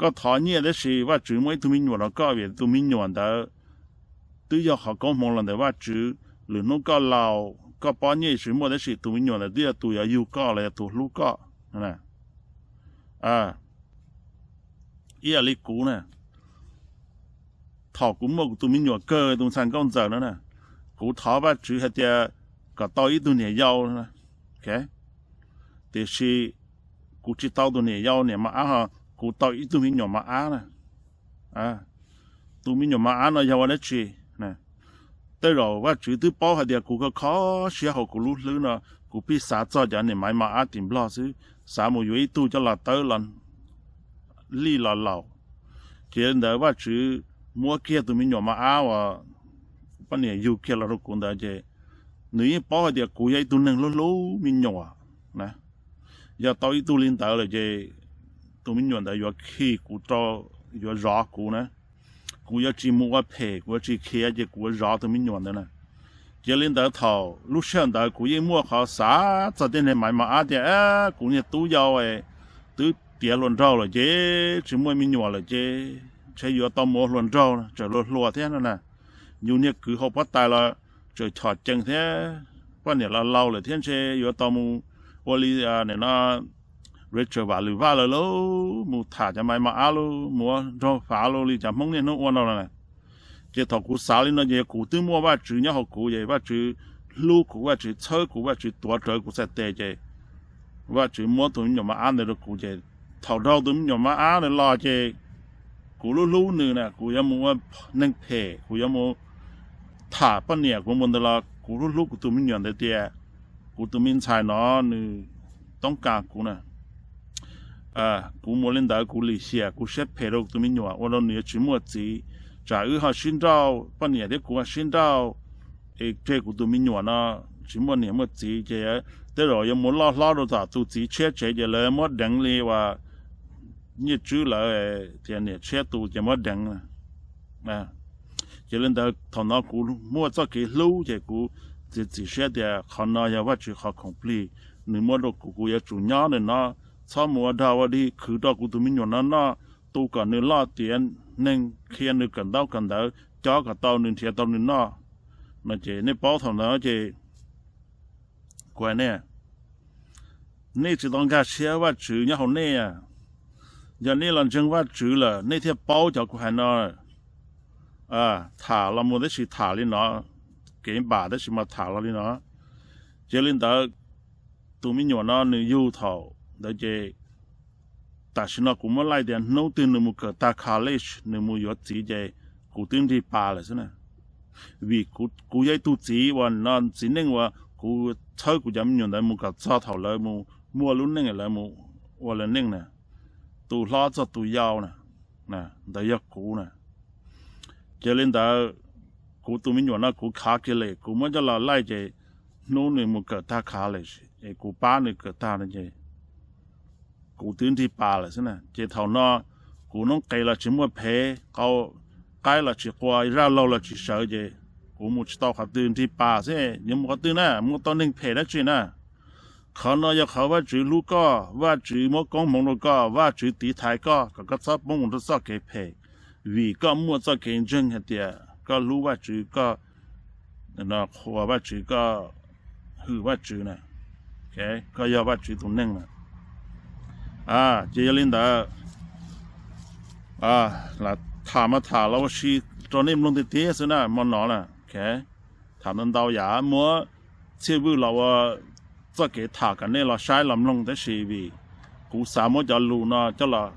Koj thov nyiaj tab sis Vajtswv muab ib tug me nyuam rau koj vim tus me nyuam ntawd twb yog qhov koob hmoov los ntawm Vajtswv. Lwm hnub koj laus koj pob nyiaj tsis muaj tab sis tus me nyuam ntawd twb yog tus yuav yug koj los yog tus hlub koj. Ib yam li kuv na, thaum kuv muaj kuv tus me nyuam kawg tus ntxhais nkauj ntxawm no na, kuv thov Vajtswv hais tias kom tau ib tug niam yau, tiam sis kuv tsis tau tus niam yau niam mos ab ho, kuv tau ib tug me nyuam mos ab na. Tus me nyuam mos ab no yog ua dab tsi? Tej zaum Vajtswv twb paub hais tias kuv kho kho siab hauv kuv lub hlwb no, kuv pheej xav txog cov niam maiv mos ab tim Nplog xwb, xav mus yuav ib tug coj los tawb los lij los laus. Ces li ntawd Vajtswv muab kiag tus me nyuam mos ab uas poj niam yug kiag los rau kuv ntawd ces nws yeej paub hais tias kuv yog ib tug neeg hlub hlub me nyuam na. Yog tau ib tug li ntawd lawm ces tus me nyuam ntawd yuav khi kuv rau, yuav zov kuv na. Kuv yuav tsis mus ua phem, kuv yuav tsis khiav ces kuv yuav zov tus me nyuam ntawd na. Ces li ntawd thaum lub sij hawm ntawd kuv yeej muaj qhov xav txog tej niag maiv mos ab tias kuv niag tub yau twb tiav hluas nraug lawm ces tsis muaj me nyuam lawm ces ntshe yuav tau mus ua hluas nraug, tseem hluas hluas thiab no na. Yus niag kwv hauv pob tais los tseem chom cees thiab, poj niam los laus lawm thiab ntshe yuav tau mus ua li no Richard Vam Lwm Vaj lawv lauj, mus tham cov maiv mos ab lauj, mus ua nraug fav lauj li cov Hmoob niaj hnub ua no los na. Ces thaum kuv xav li no ces kuv twb muaj Vajtswv nyob hauv kuv ces Vajtswv hlub kuv, Vajtswv txhawb kuv, Vajtswv tuav rawv kuv txhais tes ces Vajtswv muab tus me nyuam mos ab ntawd rau kuv ces thaum dhau tus me nyuam mos ab ntawd los ces kuv hlub hlub nws na, kuv yuav mus ua neeg phem, kuv yuav mus tham poj niam kuv mus ntawd los kuv hlub hlub kuv tus me nyuam ntawd tias kuv tus me ntxhais no nws toob kas kuv na. Kuv mus li ntawd kuv lim hiam kuv siab phem rau kuv tus me nyuam ua rau nws yuav tsis muaj txiv. Tsam wb ho sib nrauj, poj niam thiab kuv ho sib nrauj es tseg kuv tus me nyuam no tsis muaj niam muaj txiv ces tej zaum yuav mus loj hlob rau tom tus txiv tshiab tsev ces lawv muab deev li uas Nyiaj Tswb lawv tias niam tshiab tus ces muab deev. Ces li ntawd thaum no kuv muaj txoj kev hlub ces kuv txiav txim siab tias qhov no yog Vajtswv qhov khoom plig, nws muab rau kuv, kuv yuav tsum nyob ntawm no, txhob mus ua dog ua dig, khwv rau kuv tus me nyuam no noj, tu kom nws loj tiav neeg, qhia nws kawm ntaub kawm ntawv, cob kom tau nws nrhiav tau nws noj no ces nej paub thaum ntawd ces kuv hais nej, nej tsis tau nkag siab Vajtswv nyob hauv nej. Yog nej los ntseeg Vajtswv lawm nej thiaj paub cov kuv hais no. Tham los mus tab sis tham li no, kev npam tab sis mas tham los li no. Ces li ntawd, tus me nyuam no nws yug thaum ntawd ces tam sim no kuv muab laij tias hnub twg nws mus kawm tag college nws mus yuav txiv ces kuv twb nrig pas lawm xwb na. Vim kuv yog ib tug txiv uas no txiv neej uas kuv txhawb kuv cov me nyuam ntawd mus kom txog thaum lawv mus muaj lub neej lawv mus ua lawv neej na, tus hlob txog tus yau na, ntawd yog kuv na. Ces li ntawd, kuv tus me nyuam no kuv khav kiag lawm kuv muab coj los laij ces hnub nws mus kawm tag college es kuv pab nws kawm tag no ces kuv twb nrig pas lawm xwb na. Ces thaum no kuv noob qes los tsis muaj phev, qaib los tsis qua, zaj laug los tsis sawv ces kuv mus tsis tau qhov twg, nrig pas xwb, yuav mus qhov twg na, mus tau neeg phem dab tsi na. Qhov no yog qhov Vajtswv hlub koj, Vajtswv muab koob hmoov rau koj, Vajtswv tiv thaiv koj kom koj txhob poob mus rau txoj kev phem, vim koj muaj txoj kev ntseeg hais tias koj hlub Vajtswv, koj qhuas Vajtswv, koj hwm Vajtswv na, koj yog Vajtswv tus neeg na. Ces yog li ntawd, tham mas tham los ua si rau nej mloog tiag tiag xwb na, hmo no na. Tham ntau ntau yam, muab Txhiaj Vwj los ua txoj kev tham kom nej los saib los mloog, tab sis vim kuv xav muab cov lus no coj los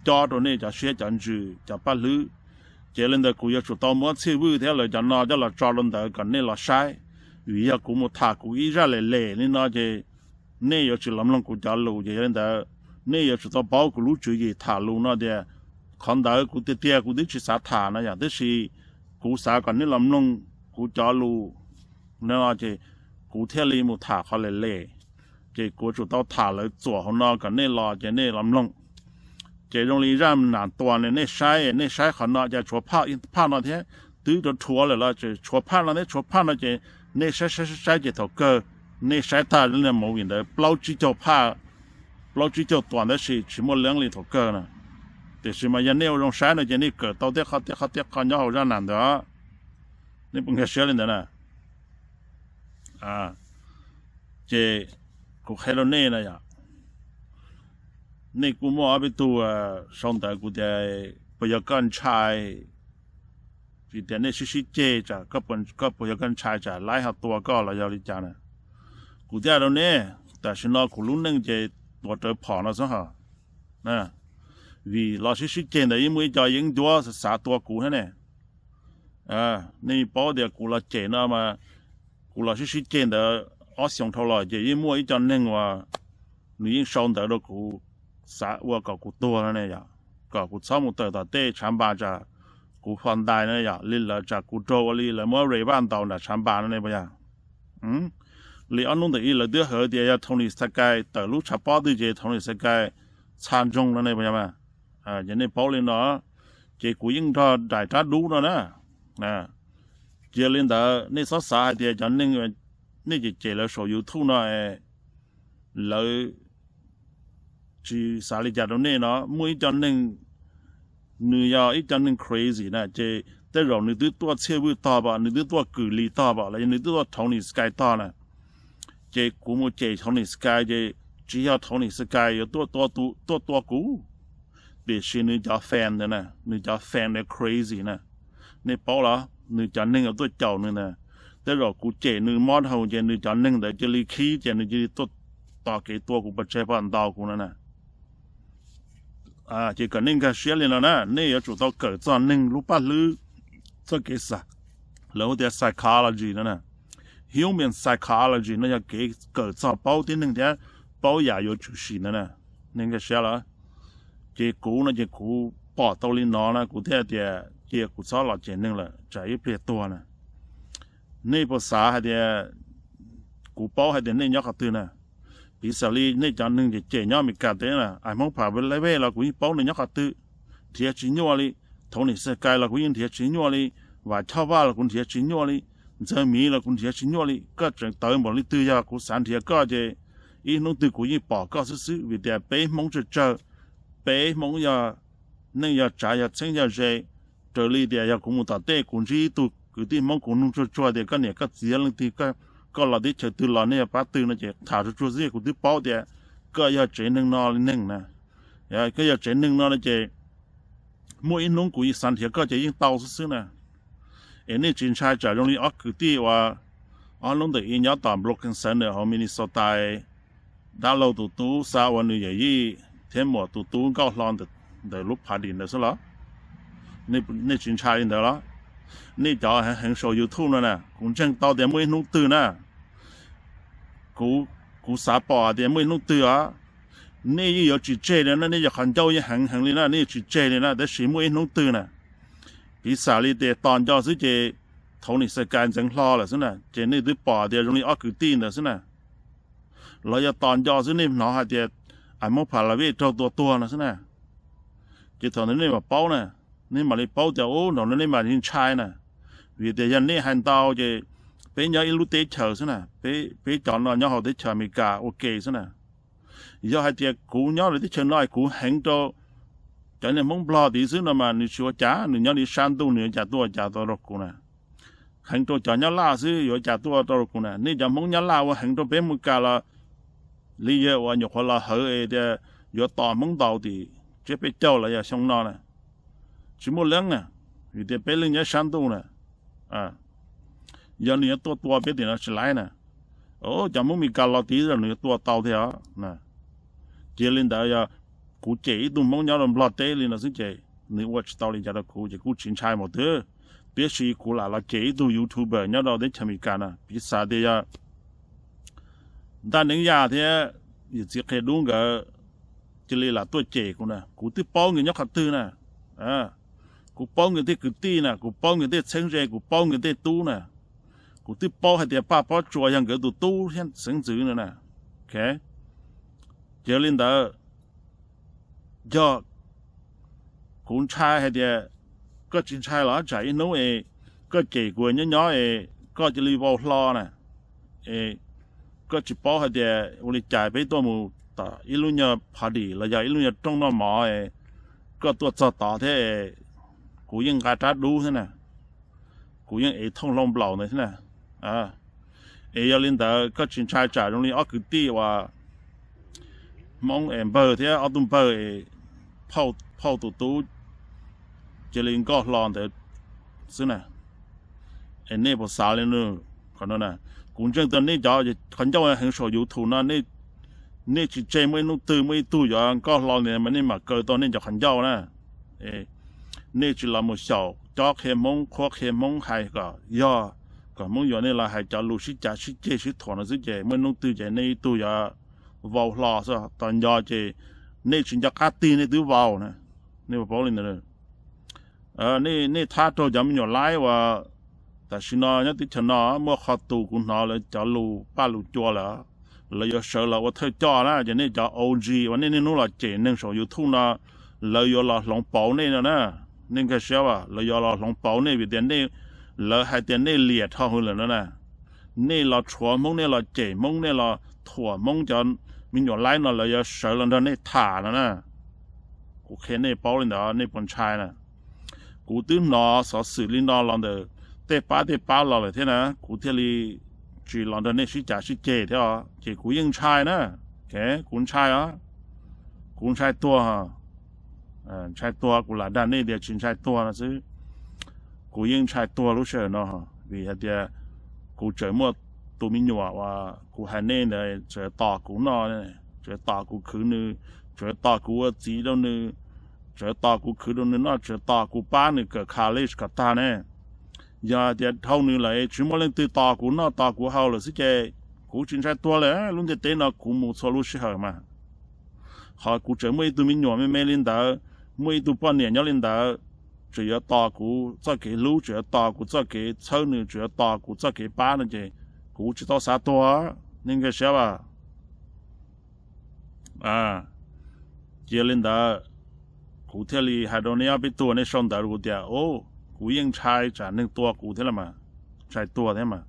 cob rau nej cov siab cov ntsws cov paj hlwb, ces li ntawd kuv yuav tsum tau muab Txhiaj Vwj thiab lawv cov no coj los tso rau ntawd kom nej los saib. Vim yog kuv mus tham kuv ib zaj lem lem li no ces nej yuav tsis los mloog kuv cov lus, ces yog li ntawd nej yuav tsum tau paub kuv lub tswv yim tham lus no tias qhov ntawd kuv tiag tiag kuv twb tsis xav tham no yom, tab sis kuv xav kom nej los mloog kuv cov lus no ces kuv thiaj li mus tham qhov lem lem. Ces kuv yuav tsum tau tham lawv txuam hauv no kom nej los ces nej los mloog. Ces zoo li zaj nam tuas ne, nej saib, nej saib qhov no ces tshuav phaj no thiab, twb rhuav rhuav lawm los tshuav phaj no thiab tshuav phaj no ces nej saib saib saib saib ces thaum kawg nej saib tag li movie ntawd plaub tsib caug phaj, plaub tsib caug tuas tab sis tsis muaj leeb li thaum kawg na. Tiam sis mas yog nej ua zoo saib no ces nej kawm tau tej qho tej qho tej qho nyob hauv zaj nam ntawd. Nej puas nkag siab li ntawd na? Ces kuv qhia rau nej na yom, nej kuj muaj ob peb tug sau ntawv kuv tias puas yog koj ntshai, vim tias nej sib sib ceg, koj puas yog koj ntshai tsam laib ho tua koj los yog li cas na. Kuv thiaj hais rau nej, tam sim no kuv lub neej ces tuav rawv phom no xwb hos. Vim los sib sib ceg ntawd yeej muaj ib co yeeb ncuab xav tua kuv thiab ne. Nej paub tias kuv los cem no mas, kuv los sib sib ceg ntawd ob xyoos dhau los ces yeej muaj ib co neeg uas nws yeej sau ntawv rau kuv, xav ua kom kuv tuag no ne yom, kom kuv txhob mus tawm tom tej tshav npas tsam kuv fo ntais no yom, li lawv tsam kuv raug ua li lawv muab res vaj ntaus nram tshav npas no ne puas yog? Li ob hnub ntawm ib lawv twb hawv tias yog Tony Sakai tawm lub tshav pob twg ces Tony Sakai txha ntsoog no ne puas yog mas? Ces nej paub li no, ces kuv yeej nrog daim rab dub no na. Cia li ntawd nej txhob xav hais tias cov neeg nej cem cem lawv saum YouTube no lawv tsis xav li cas rau nej no. Muaj ib co neeg, nws yog ib co neeg crazy na, ces tej zaum nws twb tuaj Txhiaj Vwj tog pom, nws twb tuaj Kws Lis tog pom, los yog nws twb tuaj Tony Sakai tog na. Ces kuv mus cem Tony Sakai ces tsis yog Tony Sakai yuav tuaj tua kuv, tiam sis nws cov fan ntawd na, nws cov fan ntawd crazy na. Nej paub los, nws cov neeg uas tuaj caum nws ntawd, tej zaum kuv cem nws mob dhau ces nws cov neeg ntawd cia li khib ces nws cia li tuaj tos kev tua kuv pov tseg pom ntaus kuv no na. Ces kom nej nkag siab li no na, nej yuav tsum tau kawm txog neeg lub paj hlwb, txoj kev xav, lawv hu tias psychology no na. Human psychology no yog kev kawm txog paub tib neeg thiab paub yam yuav tshwm sim ntawd na. Nej nkag siab los? Ces kuv no ces kuv pom tau li no na, kuv thiaj tias cia kuv txhob los cem neeg lawm tsam ib pliag tuag na. Nej puas xav hais tias kuv paub hais tias nej nyob qhov twg na? Piv xam li nej cov neeg cem cem nyob Amelikas teb na, Hmoob Phav Laj Vej los kuv yeej paub nws nyob qhov twg, nrhiav tsis nyuaj li. Thaum Nim Xas Kais los kuv yeej nrhiav tsis nyuaj li. Vam Choj Vaj los kuv nrhiav tsis nyuaj li. Ntxawg Miv los kuv nrhiav tsis nyuaj li. Koj tseem tawv npaum li twg, yog kuv xav nrhiav koj ces ib hnub twg kuv yeej pom koj xwb xwb, vim tias peb Hmoob tsawg tsawg, peb Hmoob yog neej yog tsav yog txheeb yog ze. Raws li tias yog kuv mus tom tej kuv ntsib ib tug kwv tij Hmoob kuv nug tsuag tsuag tias koj niam koj txiv yog leej twg, koj los teb chaws twg los nej yog pab twg no ces tham tsuag tsuag xwb kuv twb paub tias koj yog tsev neeg no li neeg na. Koj yog tsev neeg no no ces muaj ib hnub kuv xav nrhiav koj ces yeej tau xwb xwb na. Es nej tsis ntshai tsam zoo li ob kwv tij uas ob hnub ntawm ib nyob tom Brooklyn Center hauv Minnesota, dab laug tus tub xav ua nws yawm yij thiab muam tus tub nkauj hlo ntawm lub party ntawd xwb los? Nej tsis ntshai li ntawd los? Nej cov heev saum YouTube no na, kuv ntseeg tau tias muaj ib hnub twg na, kuv, kuv xav pom tias muaj ib hnub twg os, nej yeej yuav tsis tseg li na, nej cov qhov ncauj yeej heev heev li na, nej yeej tsis tseg li na, tab sis muaj ib hnub twg na, piv xam li tias tos nco xwb ces thaum Nim Xas Kais ntxeev hlo lawm xwb na, ces nej twb pom tias zoo li ob kwv tij ntawd xwb na. Los yog tos nco xwb nej hnov hais tias Hmoob Phav Laj Vej raug tua tuag no xwb na. Ces thaum ntawd nej mam paub na, nej mam li paub tias ub, thaum ntawd nej mam li ntshai na. Vim tias yog nej hais ntau ces peb nyob ib lub teb chaws xwb na, peb cov no nyob hauv teb chaws Amelikas ua ke xwb na. Yog hais tias kuv nyob lawv teb chaws no kuv heev rau cov niag Hmoob Nplog tid xwb no mas nws tsis ua cas, nws nyob li sab ntuj nws yuav cas tuaj ua cas tau rau kuv na. Heev rau cov Nyab Laj xwb yuav cas tuaj tau rau kuv na. Nej cov Hmoob Nyab Laj ua heev rau peb Amelikas los li yawg uas nyuam qhuav los hawv es tias yuav tos Hmoob ntaus tim tsiab peb caug los yog xyoo no na, tsis muaj leej na, vim tias peb leej nyob sab ntuj na. Yog nws yuav tuaj tua peb tim no tsis laib na. Cov Hmoob Amelikas los tid los nws yuav tua tau thiab os. Cia li ntawd yog kuv cem ib tug Hmoob nyob rau Nplog teb li no xwb ces nws ua tsis tau li cas rau kuv ces kuj tsis ntshai npaum twg. Tiam sis kuv lam los cem ib tug YouTuber nyob rau teb chaws Amelikas na, piv xam tias yog Ntaj Neeb Yaj thiab yawm txiv Qhia Dub nkawd cia li lam tuaj cem kuv na, kuv twb paub nkawd nyob qhov twg na. Kuv paub nkawd tej kwv tij na, kuv paub nkawd tej txheeb ze, kuv paub nkawd tej tub na. Kuv twb paub hais tias Paj Pob Tsuas yog nkawd tus tub thiab xeeb ntxwv no na. Ces li ntawd, yog kuv ntshai hais tias koj tsis ntshai los tsam ib hnub es koj cem kuv nyob nyob es koj cia li vau hlo na, es koj tsis paub hais tias ua li cas peb tuaj mus tom ib lub nyuag party los yog ib lub nyuag rooj noj mov es koj tuaj txog tod thiab, kuv yeej nqa rab dub thiab na, kuv yeej ev thooj hlau nplaum ntawd thiab na. Es yog li ntawd koj tsis ntshai tsam zoo li ob kwv tij uas Hmoob es npawg thiab ob tug npawg es phauj tus tub cia li nkauj hlo ntawd xwb na. Es nej puas xav li no? Qhov no na, kuv ntseeg tias nej cov qhov ncauj heev saum YouTube no, nej tsis tseg muaj ib hnub twg muaj ib tug yuav nkauj hlo ntawd mas nej mam kaw tau nej cov qhov ncauj na. Nej tsis los mus xyaum cob qhia Hmoob, qhuab qhia Hmoob, hais kom yog kom Hmoob yuav nej los hais cov lus sib cav sib ceg sib thuam no xwb ces muaj hnub twg ces nej ib tug yuav vau hlo xwb. Tos nco ces nej tsis nco qab tig nej twb vau na. Nej puas paub li ntawd? Nej thab raug cov me nyuam laib uas tam sim no nyob teb chaws no muaj qho tus kuv hnov lawv cov lus paj lus cua lawm, lawv yuav sawv los ua thawj coj na. Ces nej cov O G uas nej niaj hnub los cem neeg saum YouTube no, lawv yuav los hloov pauv nej no na. Nej nkag siab as, lawv yuav los hloov pauv nej vim tias nej, lawv hais tias nej liam dhau hwv lawm no na. Nej los rhuav Hmoob, nej los cem Hmoob, nej los thuam Hmoob, cov me nyuam laib no lawv yuav sawv los nrog nej tham no na. Kuv qhia nej paub li ntawd, nej puas ntshai na? Kuv twb hnov xov xwm li no los ntawm tej pab tej pab los lawm thiab na, kuv thiaj li tsis los nrog nej sib cav sib ceg thiab os. Ces kuv yeej ntshai na, kuv ntshai os, kuv ntshai tuag. Ntshai tuag kuv lam dag nej tias tsis ntshai tuag no xwb. Kuv yeej ntshai tuag lub sij hawm no, vim hais tias kuv tseem muaj tus me nyuam uas kuv hais nej ntawd tseem tos kuv noj, tseem tos kuv khwv nws, tseem tos kuv ua txiv rau nws, tseem tos kuv khwv rau nws noj, tseem tos kuv pab nws kawm college kom tag ne. Yog tias dhau nws lawm tsis muaj leej twg tos kuv noj tos kuv haus lawm xwb ces kuv tsis ntshai tuag lawm. Lub ntiaj teb no kuv mus txhua lub sij hawm mas, qhov kuv tseem muaj ib tug me nyuam me me li ntawd, muaj ib tug poj niam nyob li ntawd, tseem yuav tos kuv txoj kev hlub, tseem yuav tos kuv txoj kev txhawb nws, tseem yuav tos kuv txoj kev pab no ces kuv tsis tau xav tuag. Nej nkag siab as. Cia li ntawd, kuv thiaj li hais rau nej ob peb tug nej sau ntawv rau kuv tias, kuv yeej ntshai tsam neeg tua kuv thiab los mas, ntshai tuag thiab mas,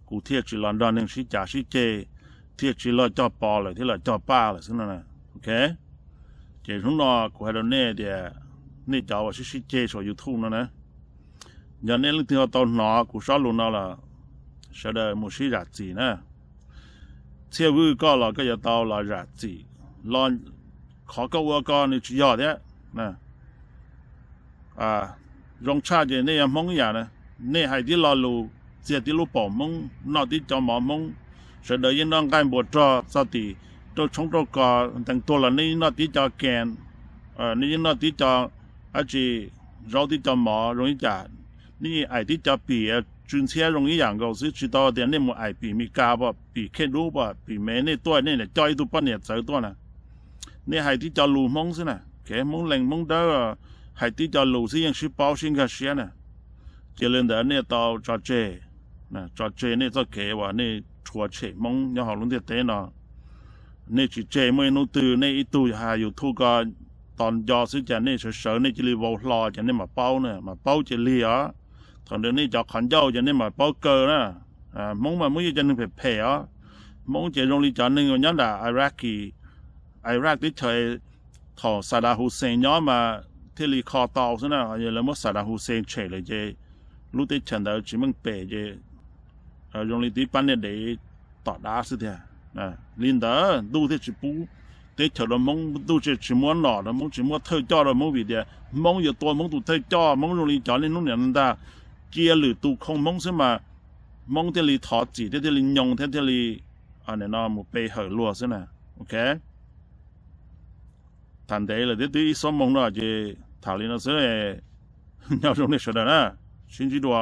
kuv thiaj tsis los nrog neeg sib cav sib ceg, thiaj tsis los cog pos lawm thiab los cog paj lawm xwb no. Ok, ces hnub no kuv hais rau nej tias, nej cov uas sib sib ceg saum YouTube no na, yog nej leej twg ho tau hnov kuv sob lus no los, sawv daws mus sib zam txim na. Txhiaj Vwj koj los koj yuav tau los zam txim, los qhov koj ua ko nws tsis yog thiab. Zoo tshaj ces nej yog Hmoob ib yam na, nej hais tib lo lus txiag tib lub paum Hmoob, noj tib co mov Hmoob, sawv daws yeej noj nqaij npua rog txog tim rauj tshoob rauj kos ntees tuag los nej yeej noj tib co kas, nej yeej noj tib co dab tsi, zaub tib co mov zoo ib yam, nej yeej aim tib co pim tsw ntxhiab zoo ib yam nkaus xwb, tsis tau tias nej mus aim pim Mes Kas pam, pim Khej Dub pam, pim Mes, nej tuaj nej lam coj ib tug poj niam txawv tuaj na. Nej hais tib co lus Hmoob xwb na, kev Hmoob Lees Hmoob Dawb, hais tib co lus xwb yeej sib paub sib nkag siab na. Cia li ntawd nej tau tso tseg, tso tseg nej txoj kev uas nej rhuav tshem Hmoob nyob hauv lub ntiaj teb no. Nej tsis tseg, muaj ib hnub twg nej ib tug hais YouTube ko tos nco xwb ces nej sawv sawv nej cia li vau hlo ces nej mam paub na, mam paub cia li os. Thaum ntawd nej cov qhov ncauj ces nej mam paub kaw na. Hmoob mas muaj ib co neeg phem phem os. Hmoob ces zoo li cov neeg uas nyob nram Iraq, Iraq teb chaws, thaum Saddam Hussein nyob mas thiaj li kho tau xwb na. Yog lawv muab Saddam Hussein tshem lawm ces lub teb chaws ntawd tsis meej pem ces zoo li tib pab niag dev tom dab xwb tiag. Li ntawd ntuj thiaj tsis pub teb chaws rau Hmoob, ntuj thiaj tsis muab nom rau Hmoob, tsis muab thawj coj rau Hmoob vim tias Hmoob yuav tua Hmoob tus thawj coj. Hmoob zoo li cov niaj hnub niam no ntag, cia lwm tus khoo Hmoob xwb mas Hmoob thiaj li thov txim thiab thiaj li nyoo thiab thiaj li no mus pe hawm luag xwb na. Ok, tham ntev lawm thiab twb ib xuab moos no ces tham li no xwb. Nyob zoo nej sawv daws na, sib ntsib dua.